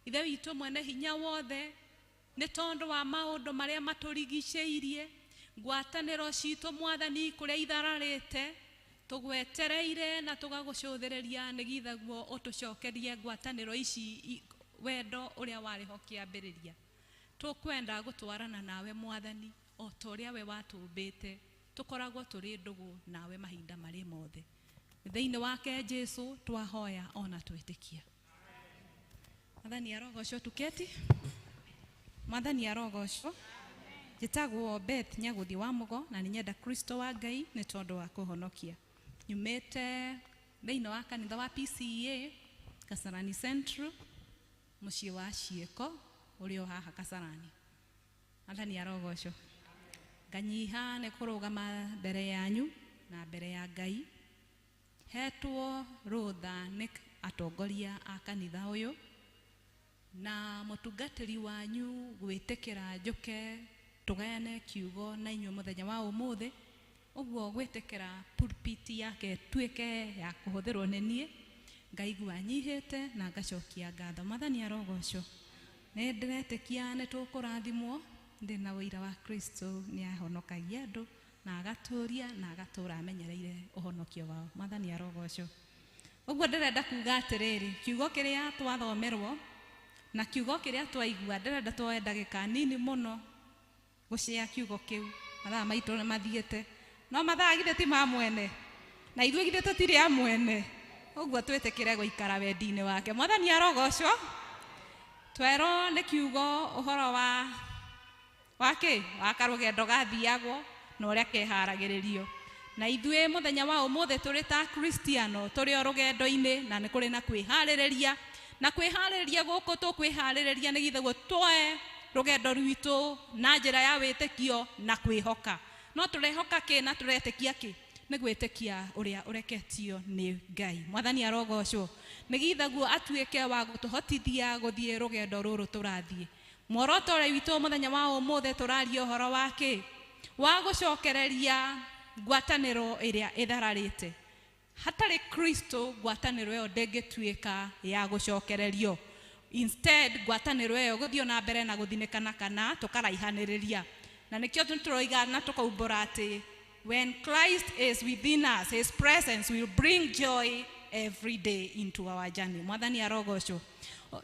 Ithe witũ mwene hinya wothe, nĩ tondũ wa maũndũ marĩa matũrigicĩirie, ngwatanĩro citũ Mwathani kũrĩa ithararĩte, tũgwetereire na tũgagũcũthĩrĩria nĩgithaguo ũtũcokerie ngwatanĩro ici wendo ũrĩa warĩ ho kĩambĩrĩria. Tũkwenda gũtwarana nawe Mwathani o ta ũrĩa we watũmbĩte, tũkoragwo tũrĩ ndũgũ nawe mahinda marĩ mothe. Thĩinĩ wake Jesu twahoya ona twĩtĩkia. Mwathani arogocwo. Tuketi. Mwathani arogocwo. Njĩtagwo Beth Nyagũthi wa Mũgo na nĩ nyenda Kristo wa Ngai nĩ tondũ wa kũhonokia. Nyumĩte thĩinĩ wa kanitha wa PCEA Kasarani Central, mũciĩ wa Ciĩko ũrĩa o haha Kasarani. Mwathani arogocwo. Nganyiha nĩ kũrũgama mbere yanyu na mbere ya Ngai. Hetwo rũtha nĩ atongoria a kanitha ũyũ na mũtungatĩri wanyu gwĩtĩkĩra njũke tũgayane kiugo na inyuĩ mũthenya wa ũmũthĩ. Ũguo gwĩtĩkĩra pulpit yake tuĩke ya kũhũthĩrwo nĩ niĩ, ngaigua nyihĩte na ngacokia ngatho. Mwathani arogocwo. Nĩ ndĩretĩkia nĩ tũkũrathimwo, ndĩ na ũira wa Kristo nĩ ahonokagia andũ na agatũria na agatũra amenyereire ũhonokio wao. Mwathani arogocwo. Ũguo ndĩrenda kuga atĩrĩrĩ, kiugo kĩrĩa twathomerwo na kiugo kĩrĩa twaigua, ndĩrenda tuoe ndagĩka nini mũno gũcĩa kiugo kĩu. Mathaa maitũ nĩ mathiĩte, no mathaa githĩ ti ma mwene, na ithuĩ githĩ tũtirĩ a mwene. Ũguo twĩtĩkĩre gũikara wendi-inĩ wake. Mwathani arogocwo. Twerwo nĩ kiugo ũhoro wa kĩ wa karũgendo gathiagwo na ũrĩa keharagĩrĩrio. Na ithuĩ mũthenya wa ũmũthĩ tũrĩ ta Kristiano tũrĩ o rũgendo-inĩ, na nĩ kũrĩ na kwĩharĩrĩria, na kwĩharĩrĩria gũkũ tũkwĩharĩrĩria nĩgetha tuoe rũgendo rwitũ na njĩra ya wĩtĩkio na kwĩhoka. No tũrehoka kĩ na tũretĩkia kĩ? Nĩ gwĩtĩkia ũrĩa ũreketio nĩ Ngai. Mwathani arogocwo. Nĩgetha guo atuĩke wa gũtũhotithia gũthiĩ rũgendo rũrũ tũrathiĩ. Muoroto ũrĩa witũ mũthenya wa ũmũthĩ tũraria ũhoro wa kĩ? Wa gũcokereria ngwatanĩro ĩrĩa ĩthararĩte. Hatarĩ Kristo ngwatanĩro ĩyo ndĩngĩtuĩka ya gũcokererio. Instead ngwatanĩro ĩyo gũthiĩ na mbere na gũthinĩkana kana tũkaraihanĩrĩria. Na nĩkĩo tũroiga na tũkaumbũra atĩ when Christ is within us, his presence will bring joy every day into our journey. Mwathani arogocwo.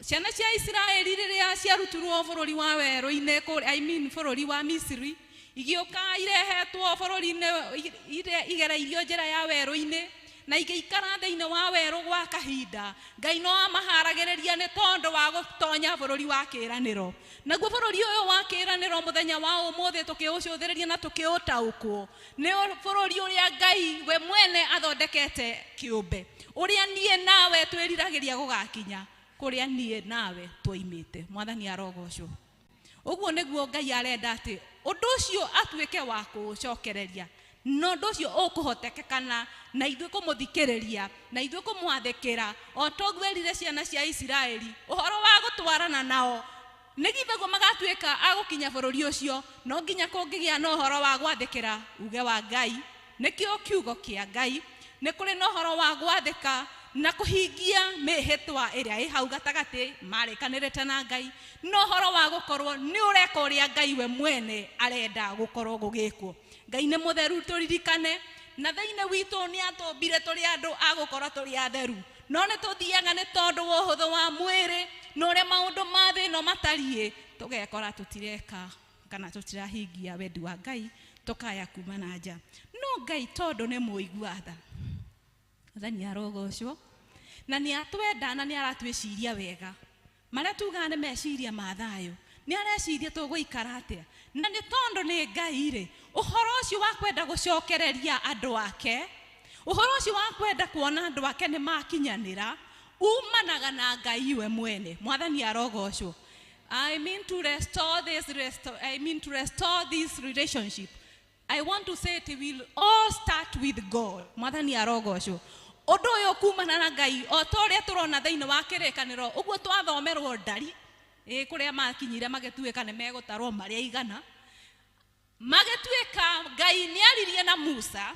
Ciana cia Isiraeli rĩrĩa ciarutirwo bũrũri wa werũ-inĩ, I mean bũrũri wa Misiri, igĩũka irehetwo bũrũri-inĩ igereirio njĩra ya werũ-inĩ na igĩikara thĩinĩ wa werũ gwa kahinda. Ngai no amaharagĩrĩria nĩ tondũ wa gũtonya bũrũri wa kĩĩranĩro. Naguo bũrũri ũyũ wa kĩĩranĩro mũthenya wa ũmũthĩ tũkĩũcũthĩrĩria na tũkĩũtaũkwo nĩ bũrũri ũrĩa Ngai we mwene athondekete kĩũmbe, ũrĩa niĩ nawe twĩriragĩria gũgakinya, kũrĩa niĩ nawe twoimĩte. Mwathani arogocwo. Ũguo nĩguo Ngai arenda atĩ ũndũ ũcio atuĩke wa kũũcokereria, na ũndũ ũcio ũkũhotekekana na ithuĩ kũmũthikĩrĩria na ithuĩ kũmwathĩkĩra, o ta ũguo erire ciana cia Isiraeli ũhoro wa gũtwarana nao nĩgetha guo magatuĩka a gũkinya bũrũri ũcio. No nginya kũngĩgĩa na ũhoro wa gwathĩkĩra uge wa Ngai, nĩkĩo kiugo kĩa Ngai. Nĩ kũrĩ na ũhoro wa gwathĩka na kũhingia mĩhĩtwa ĩrĩa ĩ hau gatagatĩ marĩkanĩrĩte na Ngai, na ũhoro wa gũkorwo nĩ ũreka ũrĩa Ngai we mwene arenda gũkorwo gũgĩkwo. Ngai nĩ mũtheru tũririkane, na thĩinĩ witũ nĩ atũmbire tũrĩ andũ a gũkorwo tũrĩ atheru, no nĩ tũthiaga nĩ tondũ wa ũhũthũ wa mwĩrĩ na ũrĩa maũndũ ma thĩ ĩno matariĩ, tũgekora tũtireka kana tũtirahingia wendi wa Ngai, tũkaya kuma na nja. No Ngai tondũ nĩ mũigua tha, Mwathani arogocwo, na nĩ atwenda na nĩ aratwĩciria wega. Marĩa tugaga nĩ meciria ma thayũ, nĩ areciria tũgũikara atĩa. Na nĩ tondũ nĩ Ngai rĩ, ũhoro ũcio wa kwenda gũcokereria andũ ake, ũhoro ũcio wa kwenda kuona andũ ake nĩ makinyanĩra, umanaga na Ngai we mwene. Mwathani arogocwo. I mean to restore this I mean to restore this relationship. I want to say it will all start with God. Mwathani arogocwo. Ũndũ ũyũ kumana na Ngai o ta ũrĩa tũrona thĩinĩ wa kĩrĩkanĩro ũguo twathomerwo ndari ĩ kũrĩa makinyire magĩtuĩka nĩ megũtarwo marĩa igana magĩtuĩka Ngai nĩaririe na Musa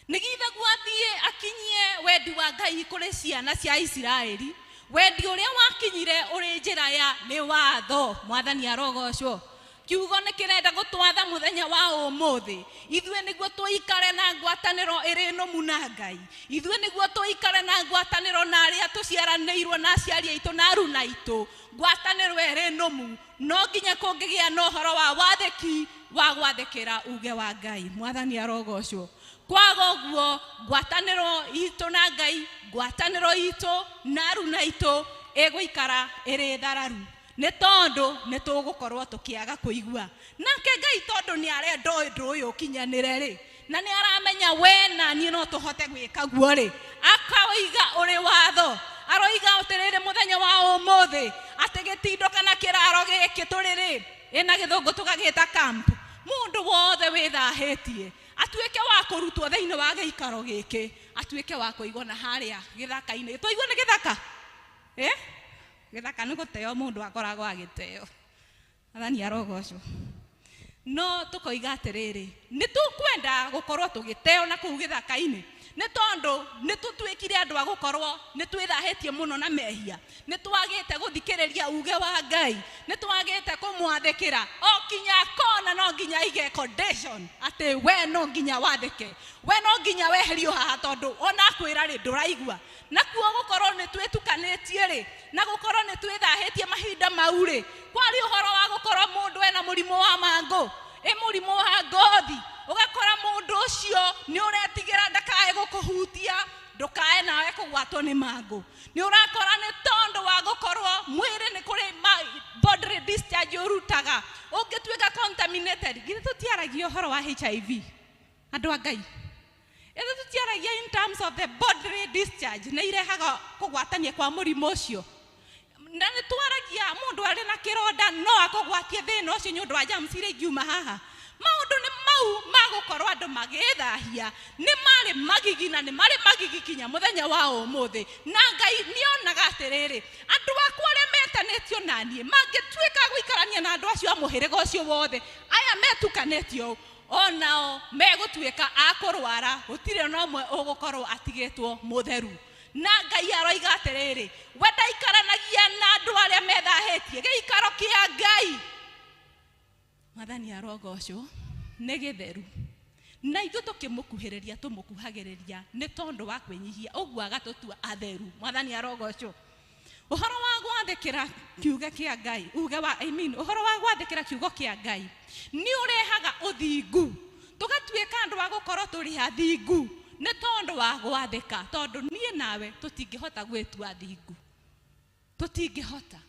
nĩgitha gwathiĩ akinyie wendi wa Ngai kũrĩ ciana cia Isiraeli wendi ũrĩa wakinyire ũrĩ njĩra ya nĩ watho. Mwathani arogocwo. Kiugo nĩ kĩrenda gũtwatha mũthenya wa ũmũthĩ ithuĩ nĩguo tũikare na ngwatanĩro ĩrĩ nũmu na Ngai, ithuĩ nĩguo tũikare na ngwatanĩro na arĩa tũciaranĩirwo na aciari aitũ na aruna aitũ, ngwatanĩro ĩrĩ nũmu no nginya kũngĩgĩa na ũhoro wa wathĩki wa gwathĩkĩra uge wa Ngai. Mwathani arogocwo. Kwaga ũguo ngwatanĩro itũ na Ngai, ngwatanĩro itũ na aruna aitũ ĩgũikara ĩrĩ thararu nĩ tondũ nĩ tũgũkorwo tũkĩaga kũigua nake Ngai tondũ nĩ arenda ũndũ ũyũ ũkinyanĩre rĩ na nĩ aramenya we na niĩ no tũhote gwĩka guo rĩ akaũiga ũrĩ watho. Aroiga atĩrĩrĩ mũthenya wa ũmũthĩ atĩ gĩtindo kana kĩraro gĩkĩ tũrĩ rĩ ĩna gĩthũngũ tũgagĩta camp, mũndũ wothe wĩthahĩtie atuĩke wa kũrutwo thĩinĩ wa gĩikaro gĩkĩ, atuĩke wa kũigwo na harĩa gĩthaka-inĩ. Twaigwo nĩ gĩthaka gĩthaka nĩ gũteo mũndũ akoragwo agĩteo. Mwathani arogocwo. No tũkoiga atĩrĩrĩ nĩ tũkwenda gũkorwo tũgĩteo na kũu gĩthaka-inĩ nĩ tondũ nĩ tũtuĩkire andũ a gũkorwo nĩ twĩthahĩtie mũno na mehia, nĩ twagĩte gũthikĩrĩria uge wa Ngai, nĩ twagĩte kũmwathĩkĩra o kinya kona no nginya aige condition atĩ we no nginya wathĩke, we no nginya weherio haha tondũ ona kwĩra rĩ ndũraigua. Nakuo gũkorwo nĩ twĩtukanĩtie rĩ na gũkorwo nĩ twĩthahĩtie mahinda mau rĩ kwari ũhoro wa gũkorwo mũndũ ena mũrimũ wa mangũ, ĩ mũrimũ wa ngothi, ũgakora mũndũ ũcio nĩ ũretigĩra ndakae gũkũhutia ndũkae nawe kũgwatwo nĩ mangũ. Nĩ ũrakora nĩ tondũ wa gũkorwo mwĩrĩ nĩ kũrĩ bodily discharge ũrutaga ũngĩtuĩka contaminated. Githĩ tũtiaragia ũhoro wa HIV andũ a Ngai? Ĩthĩ tũtiaragia in terms of the bodily discharge nĩ irehaga kũgwatania kwa mũrimũ ũcio, na nĩ twaragia mũndũ arĩ na kĩronda no akũgwatie thĩna ũcio nĩ ũndũ wa germs iria ingiuma haha. Maũndũ nĩ mau ma gũkorwo andũ magĩthahia nĩ marĩ magigi na nĩ marĩ magigi kinya mũthenya wa ũmũthĩ. Na Ngai nĩonaga atĩrĩrĩ andũ akwa arĩa metanĩtio na niĩ mangĩtuĩka gũikarania na andũ acio a mũhĩrĩga ũcio wothe aya metukanĩtio onao megũtuĩka a kũrwara, gũtirĩ ona ũmwe ũgũkorwo atigĩtwo mũtheru. Na Ngai aroiga atĩrĩrĩ we ndaikaranagia na andũ arĩa methahĩtie gĩikaro kĩa Ngai. Mwathani arogocwo nĩ gĩtheru na ithuĩ tũkĩmũkuhĩrĩria tũmũkuhagĩrĩria nĩ tondũ wa kwĩnyihia ũguo agatũtua atheru. Mwathani arogocwo. Ũhoro wa gwathĩkĩra kiugo kĩa Ngai uge wa I mean ũhoro wa gwathĩkĩra kiugo kĩa Ngai nĩ ũrehaga ũthingu, tũgatuĩka andũ a gũkorwo tũrĩ athingu nĩ tondũ wa gwathĩka, tondũ niĩ nawe tũtingĩhota gwĩtua athingu, tũtingĩhota.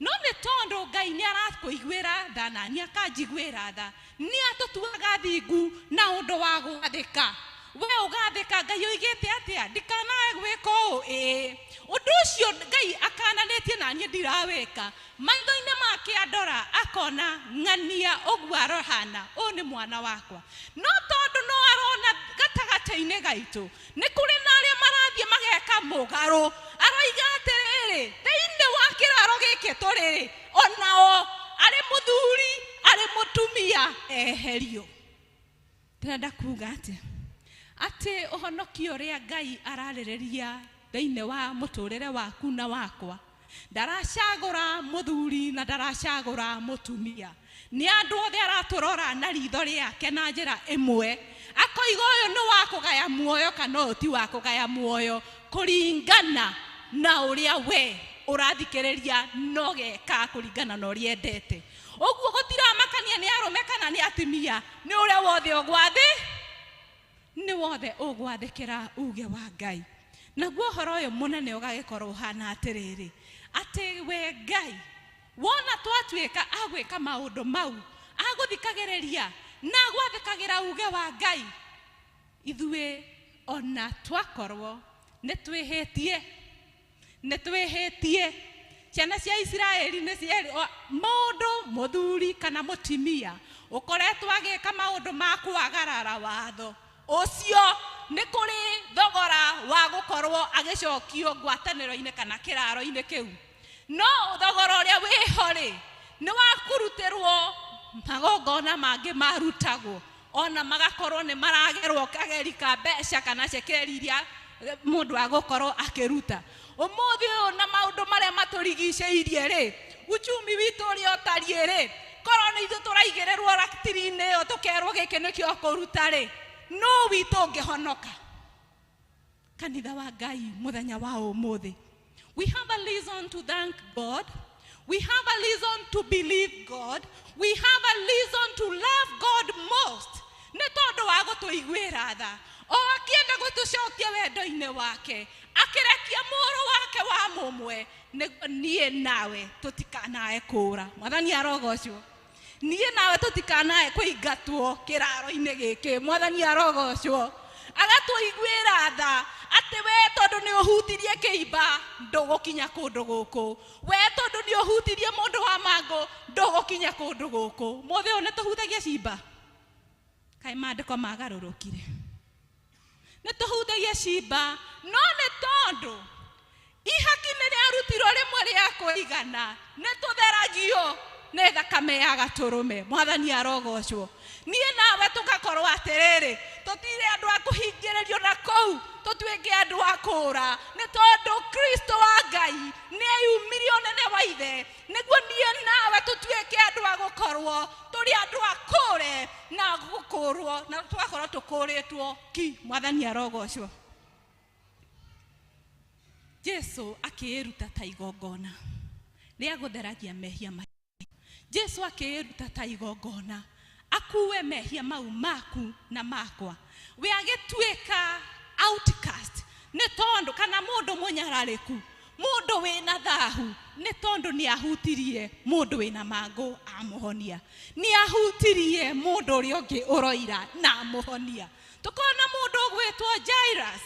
No nĩ tondũ Ngai nĩ arakũiguĩra tha na nĩ akanjiguĩra tha nĩ atũtuaga thingu na ũndũ wa gwathĩka. We ũgathĩka Ngai oigĩte atĩa ndikanae gwĩka ũũ ĩĩ ũndũ ũcio Ngai akananĩtie na niĩ ndirawĩka. Maitho-inĩ make andora akona ng'ania ũguo arohana ũyũ nĩ mwana wakwa. No tondũ no arona gatagatĩ-inĩ gaitũ nĩ kũrĩ na arĩa marathiĩ mageka mũgarũ, aroiga atĩrĩrĩ thĩinĩ wa kĩraro gĩkĩ tũrĩ rĩ onao arĩ mũthuri arĩ mũtumia eherio. Ndĩrenda kuga atĩa? Atĩ ũhonokio ũrĩa Ngai ararĩrĩria thĩinĩ wa mũtũrĩre waku na wakwa ndaracagũra mũthuri na ndaracagũra mũtumia, nĩ andũ othe aratũrora na ritho rĩake na njĩra ĩmwe akoiga ũyũ nĩ wa kũgaya muoyo kana ũyũ ti wa kũgaya muoyo kũringana na ũrĩa we ũrathikĩrĩria no geka kũringana na ũrĩa endete. Ũguo gũtiramakania nĩ arũme kana nĩ atumia, nĩ ũrĩa wothe ũgwathĩ nĩ wothe ũgwathĩkĩra uge wa Ngai. Naguo ũhoro ũyũ mũnene ũgagĩkorwo ũhana atĩrĩrĩ atĩ we Ngai wona twatuĩka a gwĩka maũndũ mau agũthikagĩrĩria na gwathĩkagĩra uge wa Ngai ithuĩ ona twakorwo nĩ twĩhĩtie, nĩ twĩhĩtie. Ciana cia Isiraeli nĩ cieri mũndũ mũthuri kana mũtimia ũkoretwo agĩka maũndũ ma kwagarara watho ũcio, nĩ kũrĩ thogora wa gũkorwo agĩcokio ngwatanĩro-inĩ kana kĩraro-inĩ kĩu. No thogora ũrĩa wĩho rĩ, nĩ wa kũrutĩrwo magongona mangĩ marutagwo, ona magakorwo nĩ maragerwo kageri ka mbeca kana cekeri iria mũndũ agũkorwo akĩruta. Ũmũthĩ ũyũ na maũndũ marĩa matũrigicĩirie rĩ, uchumi witũ ũrĩa ũtariĩ rĩ, korwo nĩ ithuĩ tũraigĩrĩrwo ratiri-inĩ ĩyo tũkerwo gĩkĩ nĩkĩo kũruta rĩ, no witũ ũngĩhonoka. Kanitha wa Ngai mũthenya wa ũmũthĩ, we have a reason to thank God. We have a reason to believe God. We have a reason to love God most. Nĩ tondũ wa gũtũiguĩra tha, o akĩenda gũtũcokia wendo-inĩ wake, akĩrekia mũrũ wake wa mũmwe nĩguo niĩ nawe tũtikanae kũũra. Mwathani arogocwo. Niĩ nawe tũtikanae kũingatwo kĩraro-inĩ gĩkĩ. Mwathani arogocwo. Agatũiguĩra tha atĩ we tondũ nĩ ũhutirie kĩimba ndũgũkinya kũndũ gũkũ, we tondũ nĩ ũhutirie mũndũ wa mangũ ndũgũkinya kũndũ gũkũ. Mũthĩ ũyũ nĩ tũhutagia cimba, kaĩ maandĩko magarũrũkire. Nĩ tũhutagia cimba, no nĩ tondũ ihaki nĩ rĩarutirwo rĩmwe rĩa kũigana, nĩ tũtheragio nĩ thakame ya gatũrũme. Mwathani arogocwo. Niĩ nawe tũgakorwo atĩrĩrĩ, tũtirĩ andũ a kũhingĩrĩrio na kũu, tũtuĩke andũ a kũũra, nĩ tondũ Kristo wa Ngai nĩ eyumirie ũnene wa ithe, nĩguo niĩ nawe tũtuĩke andũ a gũkorwo tũrĩ andũ a kũũre na gũkũũrwo, na tũgakorwo tũkũũrĩtwo ki. Mwathani arogocwo. Jesu akĩĩruta ta igongona rĩa gũtheragia mehia maitũ. Jesu akĩĩruta ta igongona akuwe mehia mau maku na makwa. We agĩtuĩka outcast nĩ tondũ, kana mũndũ mũnyararĩku, mũndũ wĩna thahu, nĩ tondũ nĩ ahutirie mũndũ wĩna mangũ amũhonia, nĩ ahutirie mũndũ ũrĩa ũngĩ ũroira na amũhonia. Tũkona mũndũ ũgwĩtwo Jairus,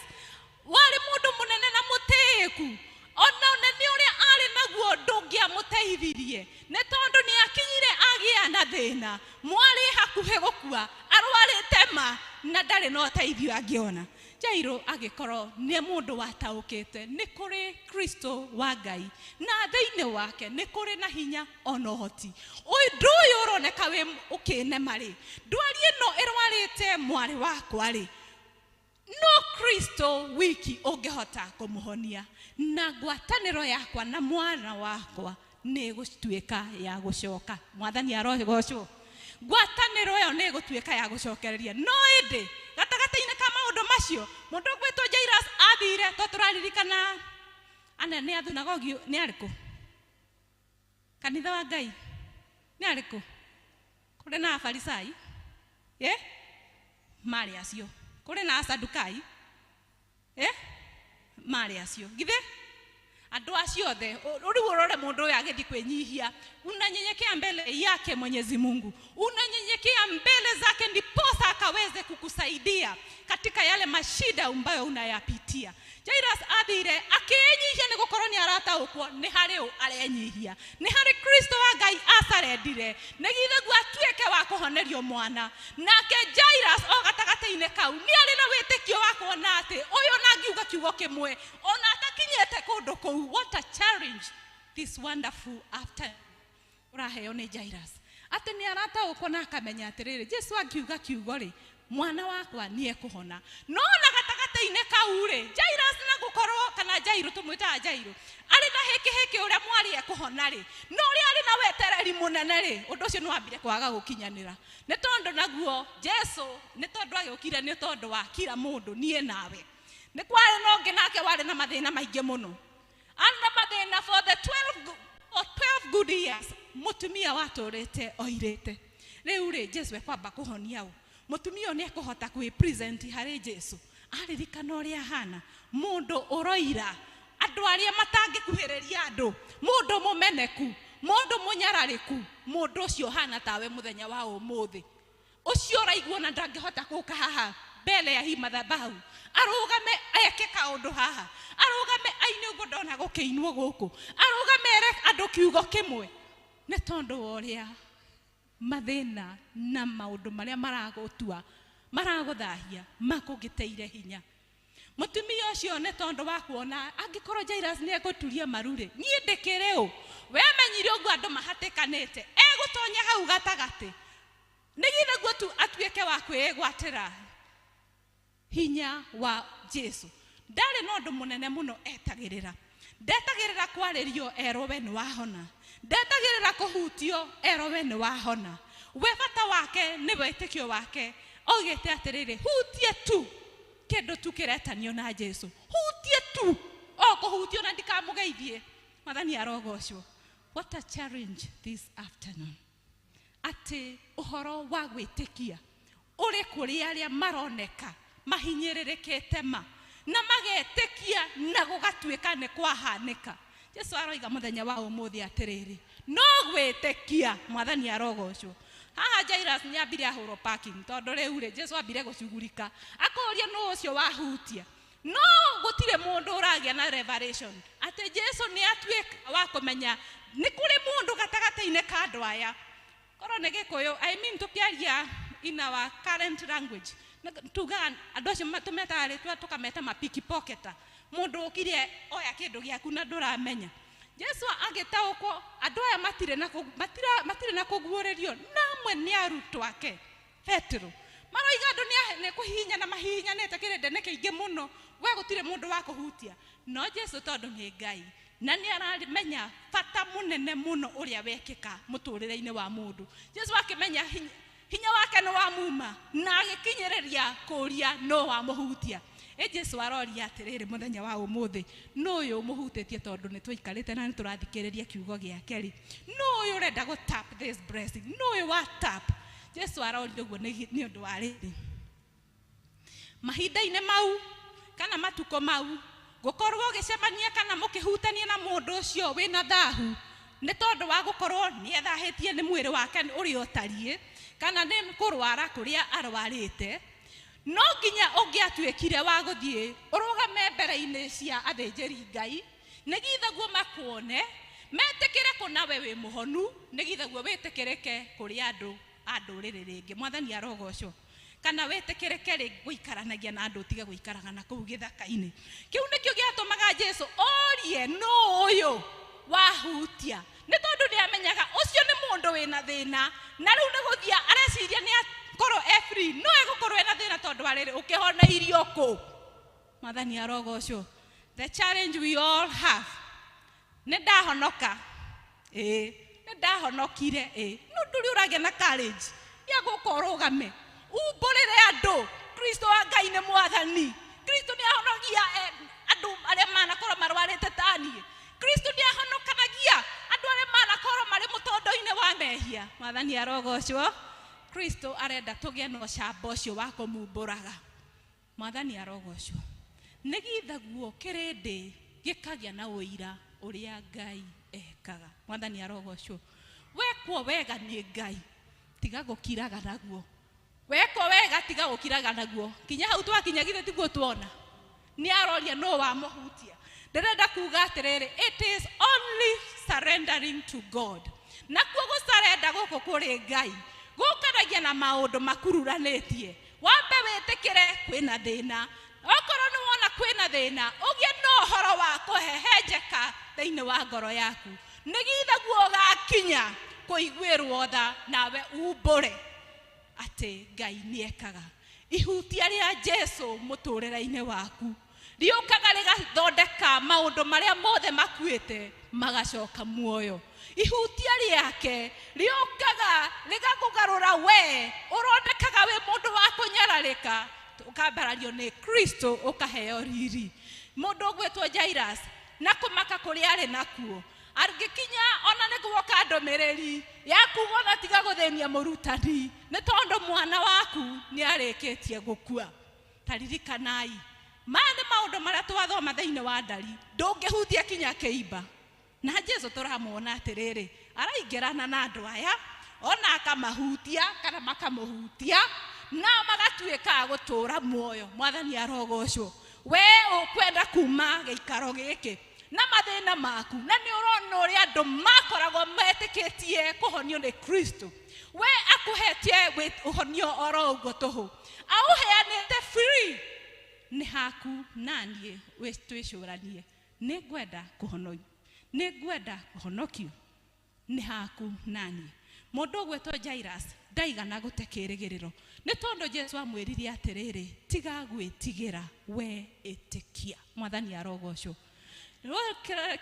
warĩ mũndũ mũnene na mũtĩĩku, ona ũnene ũrĩa arĩ naguo ndũngĩamũteithirie, nĩ tondũ nĩ akinyire agĩa na thĩna, mwarĩ hakuhĩ gũkua, arwarĩte ma na ndarĩ na ũteithio angĩona. Jairũ agĩkorwo nĩ mũndũ wataũkĩte nĩ kũrĩ Kristo wa Ngai, na thĩinĩ wake nĩ kũrĩ na hinya ona ũhoti. Ũndũ ũyũ ũroneka wĩ ũkĩnema rĩ, ndwari ĩno ĩrwarĩte mwarĩ wakwa rĩ, no Kristo wiki ũngĩhota kũmũhonia, na ngwatanĩro yakwa na mwana wakwa nĩ ĩgũtuĩka ya gũcoka. Mwathani arogocwo. Ngwatanĩro ĩyo nĩ ĩgũtuĩka ya gũcokereria. No ĩndĩ gatagatĩ-inĩ ka maũndũ macio, mũndũ ũgwĩtwo Jairus athire, to tũraririkana anene a thunagogi nĩ arĩkũ? Kanitha wa Ngai nĩ arĩkũ? Kũrĩ na Afarisai, marĩ acio. Kũrĩ na Asadukai, marĩ acio. Githĩ andũ acio othe, rĩu ũrore mũndũ ũyũ agĩthiĩ kwĩnyihia, unanyenyekea mbele yake Mwenyezi Mungu, unanyenyekea mbele zake, ndiposa akaweze kukusaidia katika yale mashida ambayo unayapitia. Jairus athire akĩĩnyihia nĩ gũkorwo nĩ arataũkwo nĩ harĩ ũ arenyihia, nĩ harĩ Kristo wa Ngai acarendire nĩguo atuĩke wa kũhonerio mwana. Nake Jairus o gatagatĩ-inĩ kau nĩ arĩ na wĩtĩkio wa kuona atĩ ũyũ ona angiuga kiugo kĩmwe ona atakinyĩte kũndũ kũu. What a challenge this wonderful after ũraheo nĩ Jairus, atĩ nĩ arataũkwo na akamenya atĩrĩrĩ, Jesu angiuga kiugo rĩ, mwana wakwa nĩ ekũhona. No na gatagatĩ-inĩ kau rĩ, Jairus na gũkorwo kana Jairũ, tũmwĩtaga Jairũ, arĩ na hĩkĩhĩkĩ ũrĩa mwarĩ ekũhona rĩ, no ũrĩa arĩ na wetereri mũnene rĩ, ũndũ ũcio nĩ wambire kwaga gũkinyanĩra. Nĩ tondũ naguo Jesu nĩ tondũ agĩũkire nĩ tondũ wa kila mũndũ, niĩ nawe. Nĩ kwarĩ na ũngĩ nake warĩ na mathĩna maingĩ mũno, arĩ na mathĩna for the 12 good years, mũtumia watũrĩte oirĩte. Rĩu rĩ, Jesu ekwamba kũhonia ũ? Mũtumia ũyũ nĩ ekũhota kwĩ present harĩ Jesu, aririkana ũrĩa ahana, mũndũ ũroira, andũ arĩa matangĩkuhĩrĩria andũ, mũndũ mũmeneku, mũndũ mũnyararĩku, mũndũ ũcio ũhana tawe mũthenya wa ũmũthĩ, ũcio ũraigua na ndangĩhota gũka haha mbele ya hii madhabahu, arũgame eke kaũndũ haha, arũgame aine ũguo ndona gũkĩinwo gũkũ, arũgame Arũgame ere andũ kiugo kĩmwe nĩ tondũ wa ũrĩa mathĩna na maũndũ marĩa maragũtua maragũthahia makũgĩteire hinya. Mũtumia ũcio nĩ tondũ wa kuona angĩkorwo Jairus nĩ egũturia marurĩ, niĩ ndĩkĩrĩ ũ? We amenyire ũguo andũ mahatĩkanĩte, egũtonya hau gatagatĩ nĩgetha guo tu atuĩke wa kwĩgwatĩra hinya wa Jesu. Ndarĩ na ũndũ mũnene mũno etagĩrĩra. Ndetagĩrĩra kwarĩrio erwo we nĩ wahona, ndetagĩrĩra kũhutio erwo we nĩ wahona. We bata wake nĩ wĩtĩkio wake, augĩte atĩrĩrĩ, hutie tu kĩndũ tu kĩretanio na Jesu, hutie tu o kũhutio na ndikamũgeithie. Mwathani arogocwo. What a challenge this afternoon, atĩ ũhoro wa gwĩtĩkia ũrĩ kũrĩ arĩa maroneka mahinyĩrĩrĩkĩte ma na magetĩkia na gũgatuĩka nĩ kwahanĩka. Jesu aroiga mũthenya wa ũmũthĩ atĩrĩrĩ, no gwĩtĩkia. Mwathani arogocwo. Haha Jairus nĩ ambire ahũrwo parking tondũ rĩu rĩ Jesu ambire gũcugurika akoria nũ ũcio wahutia, no gũtirĩ mũndũ ũragĩa na revelation atĩ Jesu nĩ atuĩka wa kũmenya nĩ kũrĩ mũndũ gatagatĩ-inĩ ka andũ aya. Korwo nĩ Gĩkũyũ, I mean tũkĩaria in our current language, tugaga andũ acio tũmetaga rĩtwa tũkameta ma pickpocketer, mũndũ ũkire oya kĩndũ gĩaku na ndũramenya. Jesu agĩtaũkwo andũ aya matirĩ na kũguũrĩrio, na amwe nĩ arutwo ake Petero maroiga andũ nĩ kũhihinyana mahihinyanĩte kĩrĩndĩ nĩ kĩingĩ mũno, we gũtirĩ mũndũ wa kũhutia. No Jesu tondũ nĩ Ngai na nĩ aramenya bata mũnene mũno ũrĩa wekĩka mũtũrĩre-inĩ wa mũndũ, Jesu akĩmenya hinya wake nĩ wa muma na agĩkinyĩrĩria kũria no wamũhutia. Ĩ Jesu aroria atĩrĩrĩ mũthenya wa ũmũthĩ, nũ ũyũ ũmũhutĩtie? Tondũ nĩ tũikarĩte na nĩ tũrathikĩrĩria kiugo gĩake rĩ, nũ ũyũ ũrenda gũ tap this blessing? Nũ ũyũ wa tap? Jesu aroria ũguo nĩ ũndũ wa rĩrĩ, mahinda-inĩ mau kana matukũ mau gũkorwo ũgĩcemania kana mũkĩhutania na mũndũ ũcio wĩna thahu nĩ tondũ wa gũkorwo nĩ ethahĩtie nĩ mwĩrĩ wake ũrĩa ũtariĩ kana nĩ kũrwara kũrĩa arwarĩte, no nginya ũngĩatuĩkire wa gũthiĩ ũrũgame mbere-inĩ cia athĩnjĩri Ngai nĩgetha guo makuone metĩkĩre kũna we wĩ mũhonu, nĩgetha guo wĩtĩkĩrĩke kũrĩ andũ a ndũrĩrĩ rĩngĩ. Mwathani arogocwo. Kana wĩtĩkĩrĩke rĩngĩ gũikaranagia na andũ ũtige gũikaraga na kũu gĩthaka-inĩ. Kĩu nĩkĩo gĩatũmaga Jesu orie nũ ũyũ wahutia, nĩ tondũ nĩ amenyaga ũcio nĩ mũndũ wĩna thĩna na rĩu nĩ gũthiĩ areciria nĩ akorwo e free, no egũkorwo ena thĩna tondũ arĩrĩ ũkĩhoneirio kũ. Mwathani arogocwo. The challenge we all have, nĩ ndahonoka, ĩĩ nĩ ndahonokire, ĩĩ no ndũrĩ ũragĩa na courage ya gũka ũrũgame umbũrĩre andũ Kristo wa Ngai nĩ mwathani, Kristo nĩ ahonogia andũ arĩa manakorwo marwarĩte ta niĩ, Kristo nĩ ahonokanagia andũ arĩa manakorwo marĩ mũtondo-inĩ wa mehia. Mwathani arogocwo. Kristo arenda tũgĩe na ũcamba ũcio wa kũmumbũraga. Mwathani arogocwo. Nĩgetha guo kĩrĩndĩ gĩkagĩa na ũira ũrĩa Ngai ekaga. Mwathani arogocwo. Wekwo wega nĩ Ngai, tiga gũkiraga naguo. Wekwo wega tiga gũkiraga naguo. Kinya hau twakinya githĩ tiguo tuona nĩ aroria no wamũhutia. Ndĩrenda kuga atĩrĩrĩ, it is only surrendering to God. Nakuo gũcarenda gũkũ kũrĩ Ngai gũkanagia na maũndũ makururanĩtie. Wambe wĩtĩkĩre kwĩna thĩna, okorwo nĩ wona kwĩna thĩna ũgĩe na ũhoro wa kũhehenjeka thĩinĩ wa ngoro yaku, nĩgetha guo ũgakinya kũiguĩrwo tha nawe umbũre atĩ Ngai nĩ ekaga. Ihutia rĩa Jesu mũtũrĩre-inĩ waku rĩũkaga rĩgathondeka maũndũ marĩa mothe makuĩte magacoka muoyo. Ihutia rĩake rĩũkaga rĩgakũgarũra we ũronekaga wĩ mũndũ wa kũnyararĩka, ũkambarario nĩ Kristo ũkaheo riri. Mũndũ ũgwĩtwo Jairus na kũmaka kũrĩa arĩ nakuo angĩkinya ona nĩ guoka ndũmĩrĩri ya kuga ona tiga gũthĩnia mũrutani nĩ tondũ mwana waku nĩ arĩkĩtie gũkua. Ta ririkanai maya nĩ maũndũ marĩa twathoma thĩinĩ wa ndari, ndũngĩhutia kinya kĩimba. Na Jesu tũramuona atĩrĩrĩ, araingĩrana na andũ aya ona akamahutia kana makamũhutia na magatuĩka a gũtũũra muoyo. Mwathani arogocwo. We ũkwenda kuma gĩikaro gĩkĩ na mathĩna maku na nĩ ũrona ũrĩa andũ makoragwo metĩkĩtie kũhonio nĩ Kristo we akũhetie ũhonio oro ũguo tũhũ aũheanĩte free nĩ haku na niĩ twĩcũranie nĩ ngwenda kũhonokio nĩ ngwenda kũhonokio nĩ haku na niĩ mũndũ ũgwĩtwo Jairus ndaigana gũte kĩĩrĩgĩrĩro nĩ tondũ Jesu amwĩrire atĩrĩrĩ tiga gwĩtigĩra we ĩtĩkia mwathani arogocwo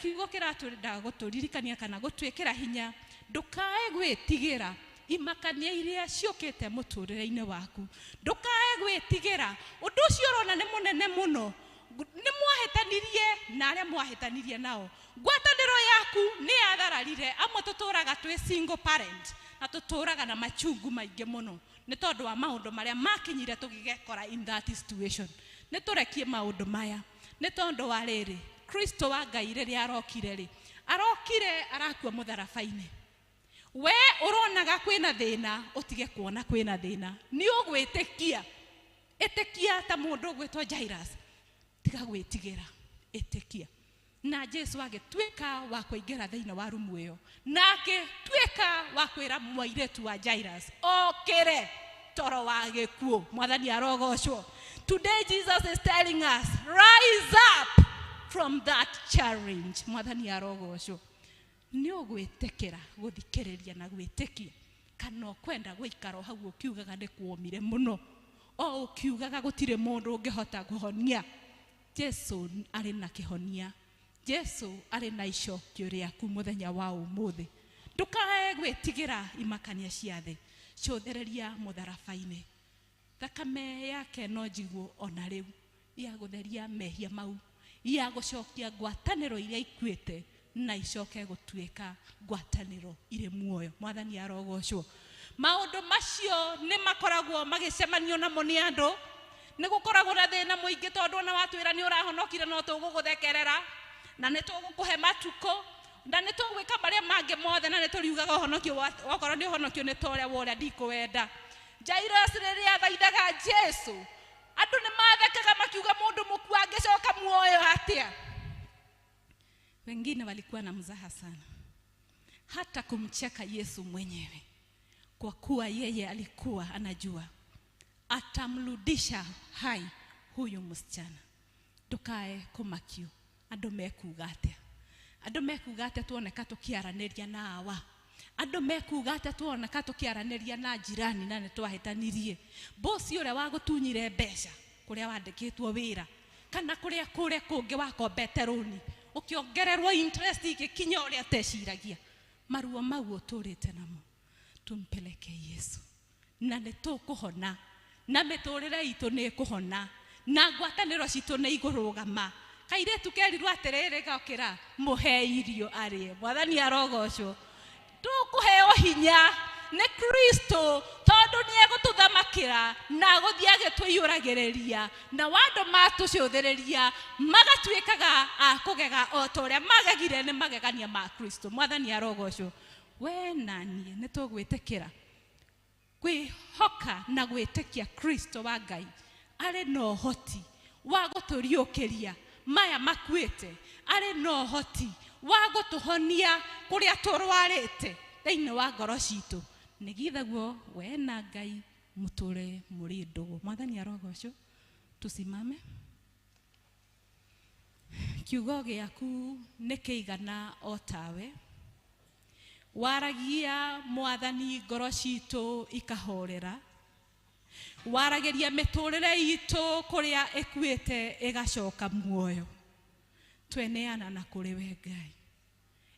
kiugo kĩratwenda gũtũririkania kana gũtwĩkĩra hinya ndũkae gwĩtigĩra imakania iria ciũkĩte mũtũrĩre-inĩ waku ndũkae gwĩtigĩra ũndũ ũcio ũrona nĩ mũnene mũno nĩ mwahĩtanirie na arĩa mwahĩtanirie nao ngwatanĩro yaku nĩ yathararire amwe tũtũraga twĩ single parent na tũtũraga na machungu maingĩ mũno nĩ tondũ wa maũndũ marĩa makinyire tũgĩgekora in that situation nĩ tũrekie maũndũ maya nĩ tondũ wa rĩrĩ Kristo wa Ngai rĩrĩa arokire rĩ arokire arakua mũtharaba-inĩ we ũronaga kwĩna thĩna ũtige kuona kwĩna thĩna nĩ ũgwĩtĩkia ĩtĩkia ta mũndũ ũgwĩtwo Jairus tiga gwĩtigĩra ĩtĩkia na Jesu agĩtuĩka wa kũingĩra thĩinĩ wa rumu ĩyo na agĩtuĩka wa kwĩra mũirĩtu wa Jairus okĩre toro wa gĩkuũ mwathani arogocwo. Today Jesus is telling us rise up from that challenge mwathani arogocwo. Nĩ ũgwĩtĩkĩra gũthikĩrĩria na gwĩtĩkia kana ũkwenda gũikara hau ũkiugaga nĩ kuomire mũno o ũkiugaga gũtirĩ mũndũ ũngĩhota kũhonia. Jesu arĩ na kĩhonia. Jesu arĩ na icokio rĩaku mũthenya wa ũmũthĩ. Ndũkae gwĩtigĩra imakania cia thĩ cũthĩrĩria mũtharaba-inĩ. Thakame yake no njiguo ona rĩu ya gũtheria mehia mau ya gũcokia ngwatanĩro iria ikuĩte na icoke gũtuĩka ngwatanĩro irĩ muoyo. Mwathani arogocwo. Maũndũ macio nĩ makoragwo magĩcemanio namo nĩ andũ nĩ gũkoragwo na thĩna mũingĩ tondũ ona watwĩra nĩ ũrahonokire no tũgũgũthekerera na nĩ tũgũkũhe matukũ na nĩ tũgwĩka marĩa mangĩ mothe na nĩ tũriugaga ũhonokio wakorwo nĩ ũhonokio nĩ ta ũrĩa wa ũrĩa ndikũwenda. Jairus rĩrĩa athaithaga Jesu andũ nĩ mathekaga makiuga mũndũ mũkuũ angĩcoka muoyo atĩa. Wengine walikuwa na mzaha sana hata kumcheka Yesu mwenyewe kwa kuwa yeye alikuwa anajua atamrudisha hai huyu msichana. Ndukae kũmakio andũ mekuga atĩa andũ mekuga atĩa tuoneka tũkĩaranĩria na awa andũ mekuga atĩa tuoneka tũkĩaranĩria na jirani na nĩ twahĩtanirie bosi ũrĩa wagũtunyire mbeca kũrĩa wandĩkĩtwo wĩra kana kũrĩa kũrĩa kũngĩ wakombete rũni ũkĩongererwo interest igĩkinya ũrĩa teciragia maruo mau ũtũrĩte namo tumpeleke Yesu na nĩ tũkũhona na mĩtũrĩre itũ nĩ ĩkũhona na ngwatanĩro citũ nĩ igũrũgama. Kairĩtu kerirwo atĩrĩrĩ gokĩra mũhe irio arĩe. Mwathani arogocwo. Tũkũheo hinya nĩ Kristo tondũ nĩ egũtũthamakĩra na gũthiĩ agĩtũiyũragĩrĩria na wandũ matũcũthĩrĩria magatuĩkaga a kũgega o ta ũrĩa magegire nĩ magegania ma Kristo. Mwathani arogocwo. We na niĩ nĩ tũgwĩtĩkĩra kwĩhoka na gwĩtĩkia Kristo wa Ngai arĩ na ũhoti wa gũtũriũkĩria maya makuĩte arĩ na ũhoti wa gũtũhonia kũrĩa tũrwarĩte thĩinĩ wa ngoro citũ nĩgithaguo we na Ngai mũtũre mũrĩ ndũgũ. Mwathani arogocwo. Tusimame. Kiugo gĩaku nĩ kĩigana o tawe waragia mwathani ngoro citũ ikahorera waragĩria mĩtũrĩre itũ kũrĩa ĩkuĩte ĩgacoka muoyo. Tweneana na kũrĩ we Ngai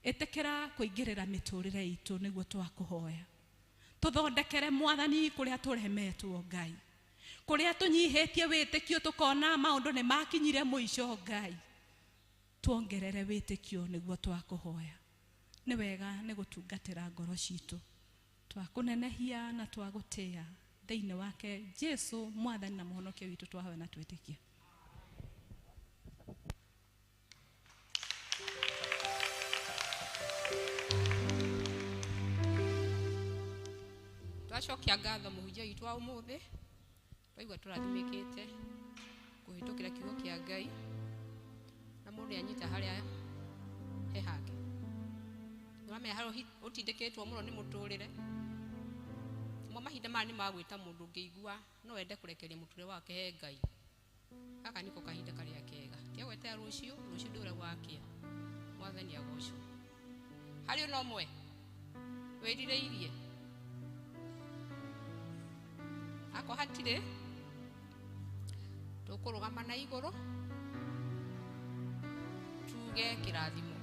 ĩtĩkĩra kũingĩrĩra mĩtũrĩre itũ nĩguo twakũhoya tũthondekere mwathani kũrĩa tũremetwo Ngai kũrĩa tũnyihĩtie wĩtĩkio tũkona maũndũ nĩ makinyire mũico Ngai tuongerere wĩtĩkio nĩguo twakũhoya. Nĩ wega nĩ gũtungatĩra ngoro citũ twakũnenehia na twagũtĩa thĩinĩ wake Jesu mwathani na mũhonokia witũ twahoya na twĩtĩkia.
Twacokia ngatho mũhunjia witũ wa ũmũthĩ twaigua tũrathimĩkĩte kũhĩtũkĩra kiugo kĩa Ngai na mũndũ nĩanyita harĩa Wamenya harĩa ũtindĩkĩtwo mũno nĩ mũtũrĩre. Mo mahinda maya nĩ magwĩta mũndũ ũngĩigua no ende kũrekeria mũtũrĩre wake he Ngai. Gaka nĩko kahinda karĩa kega. Tiga gwetera rũciũ, rũciũ ndũrĩa gwakĩa. Mwathani agocwo. Harĩ ona ũmwe wĩrirĩirie? Akorwo hatirĩ, tũkũrũgama na igũrũ tuge kĩrathimo.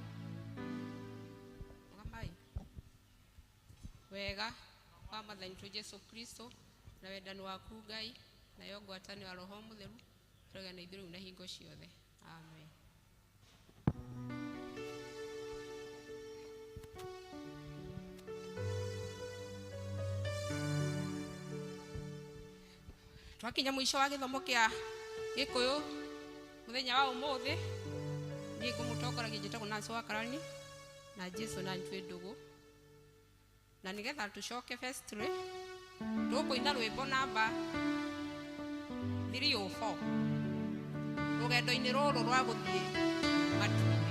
Rũgamai. Wega wa Mwathani witũ Jesu Kristo na wendani waku Ngai nayo ngwatanĩro ya Roho Mũtheru tũragĩa na ithuĩ rĩu na hingo ciothe. Amen. Twakinya mũico wa gĩthomo kĩa Gĩkũyũ mũthenya wa ũmũthĩ, niĩ ngũmũtongoragia njĩtagwo Nancy wa Karani na Jesu na twĩ ndũgũ, na nĩgetha tũcoke vestry tũkũina rwĩmbo namba 304 rũgendo-inĩ rũrũ rwa gũthiĩ matu-inĩ.